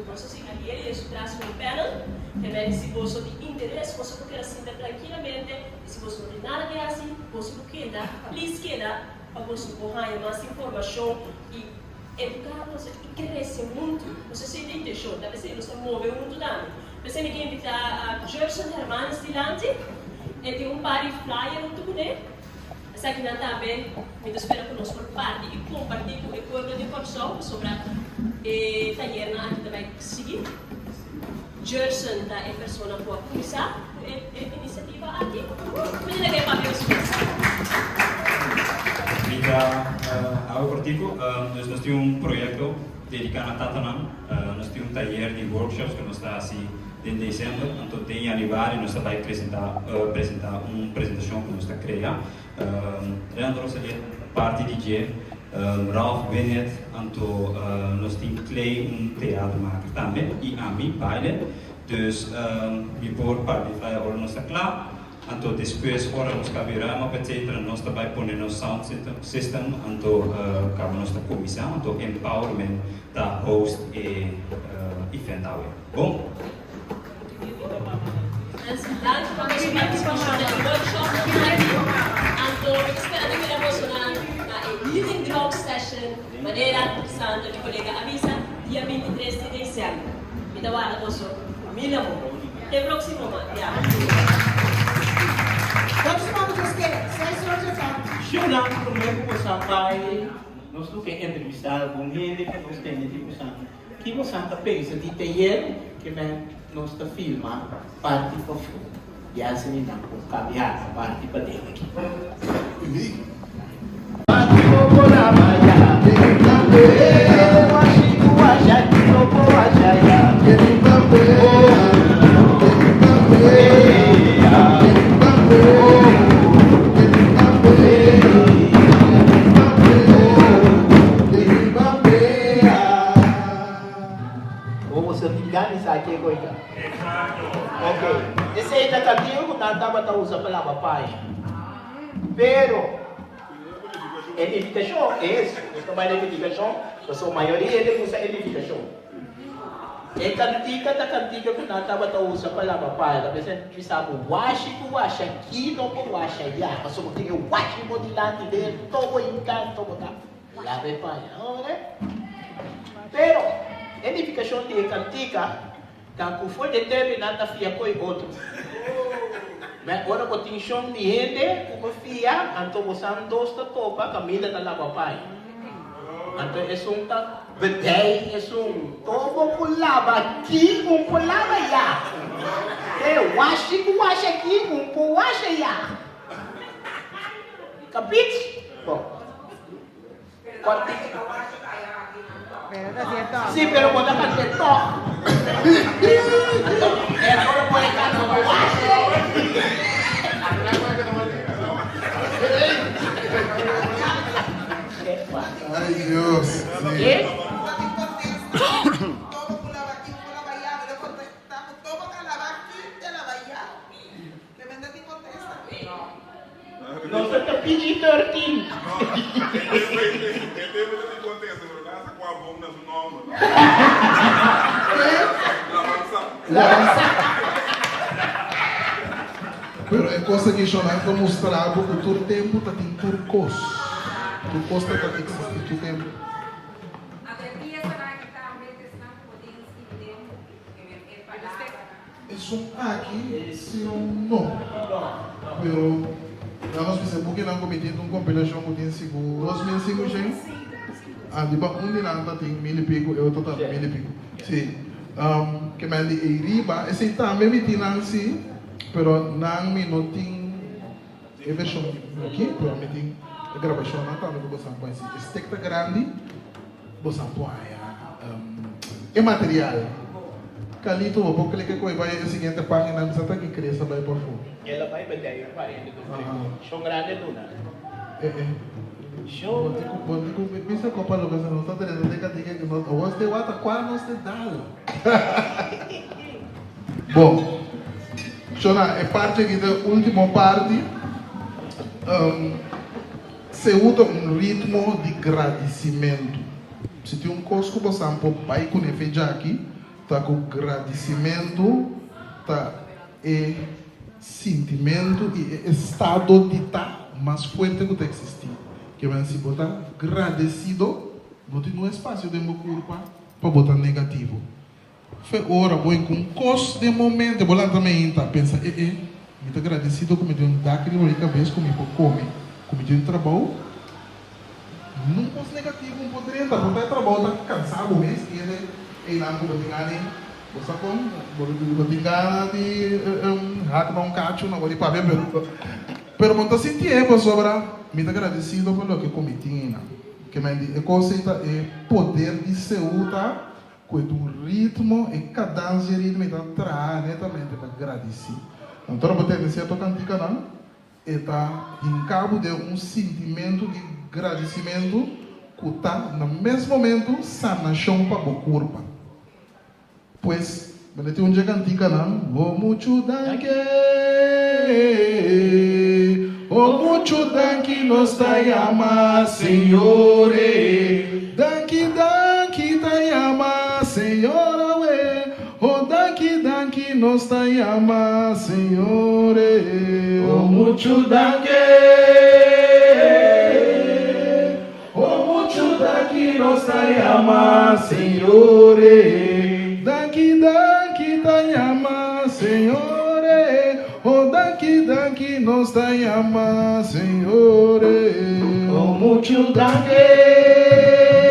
boso si Ariel y su tras un panel, ke medi si boso tin interes, boso por keda sinta trankilamente y si boso no tin nada ke hasi, boso por keda, please keda pa boso por haña mas informashon y eduká nos y krese huntu. Nos esei ta intenshon, ta p'esei nos ta move huntu tambe. P'esei mi ke invitá Gerson Hermanes dilanti, e tin un par di flyer huntu kuné. Esakinan tambe mi ta spera ku nos por parti i kompartí ku e pueblo di Kòrsou pasobra e tayernan aki ta bai sigui. Gerson ta e persona ku a kuminsá ku e inisiativa aki. Mi ta laga e papia su mes. Mi ta Awe Kortiku, dus nos tin un proyekto dediká na tatanan. Nos tin un tayer di workshops ku nos ta hasi Den december, anto den januari nos ta bai presenta presenta un presentacion cu nos ta crea. Randall Rosalia ta parti di dje, Ralph Winnet, anto nos tin Clay un theatermaker tambe y ami, baile. Dus mi por parti flyer ora nos ta cla, anto despues ora nos caba e ruim up etcetera nos ta bai pone nos sound system anto caba nos ta cuminsa, anto Empowerment ta host e event awe. Bon. Danki pa boso partisipashon na e workshop aki. Anto mi ta spera di mira bosonan na e Healing Ground Session manera Sandra mi kolega a bisa dia 23 di desèmber. Mi ta warda boso ku mil amor. Te próksimo biaha. Próksimo nos ke seis or dje tardi. Shownan promé ku boso a bai nos lo ke entrevistá algun hende pa nos tende di boso. Ki bosan ta pensa di tayer ke men nos ta filma parti pafó di hasi ni nan por kabia na parti paden aki? Bo boso tin gana di sa ke koe ta? Ok. Esei ta katibu ku nan tabata usa pa laba paña. Pero, e nifikashon es, nos ta bai na e nifikashon, pasobra mayoria hende usa e nifikashon. E kantika ta kantika ku nan tabata usa pa laba paña. Ta pensa bisa bo washi ku washa aki no por washa ya, pasobra bo tin e washi bo dilanti den todo bo enkanto bo ta. Laba e paña, no? Pero, e nifikashon di e kantika Ta ku for de tembe nan ta fia koe otro. Meh ora bo tin shon di hende ku bo fia, anto bo san dos ta topa kaminda ta laba pai. Anto esun ta bedei esun, Tobo ku laba aki, un por laba ya. E washi ku washi aki, un por washi ya. Kapit? Bon. Sí, pero bo ta cant'é tòg. Anto, e ora bo e canta bo washe. Ay Dios. Sí. Nos ta PG 13. Pero e kos aki Shonai ta mustra bo ku tur tempu ta tin tur kos. Tur kos ta ta eksistí tur tempu. Esun aki si o no. Pero nan nos bisa bukinan ku mi tin ta un kompilashon ku tin sigur 2005 shen. Ah di pa un di nan ta tin mil i piku e otro ta mil i piku. Si. Ke men di ei riba esei tambe mi tin nan si pero nan mi no tin e vershon di buki pero mi tin e grabashonnan tambe ku boso a pone si e stek ta grandi. Bo sa por haña e material. Carlito, bo por klika ku e bai e siguiente página, mi sa ta ki Chris a bai pafó. El a bai bedei un pariente di un primo. Shon grande duna. Eh eh. Shon. Bo tin ku, bo tin ku bisa kopa loke sa nos ta drenta den katika ku nos awor te wata kua nos te dal. Bon. Shona, e parti aki ta e ultimo parti. Seú ta un ritmo di gradisimentu. Si tin un kos ku bosan por bai kuné fe djaki, ta ku gradisimentu ta e sintimentu i e estado di ta mas fuerte ku ta eksistí. Ke men si bo ta gradesido, no tin un espasio den bo kurpa pa bo ta negativo. Fe ora bo en ku un kos den bo mente, bo lanta meinta, pensa, E e, mi ta gradesido ku mi tin un dak riba mi kabes ku mi por kome, ku mi tin un trabou. Nun kos negativo un por drenta, por ta e trabou ta kansa bo mes i hende einan ku bo tin gana di, bo sa kon, bo tin gana di hak na un kachu na bo di papia, pero pero bo no ta sintié pasobra mi ta gradesido pa loke ku mi tin einan. Ke men di e kos ei ta e poder di Ceuta Ku e ta un ritmo, e kadansia ritmo e ta traha netamente pa gradisí. Anto ora bo tende sierto kantikanan, e ta hinka bo den un sintimentu di gradisimentu ku ta na mes momentu sanashon pa bo kurpa. Pues, bo tin un dje kantikanan, O muchu danki, o muchu danki nos ta yama Señor, e. Danki danki ta yama Señor awe Oh danki danki nos ta yama Señor eh. Oh muchu danki Oh muchu danki nos ta yama Señor eh. Danki danki ta yama Señor eh. Oh danki danki nos ta yama Señor eh. Oh muchu danki.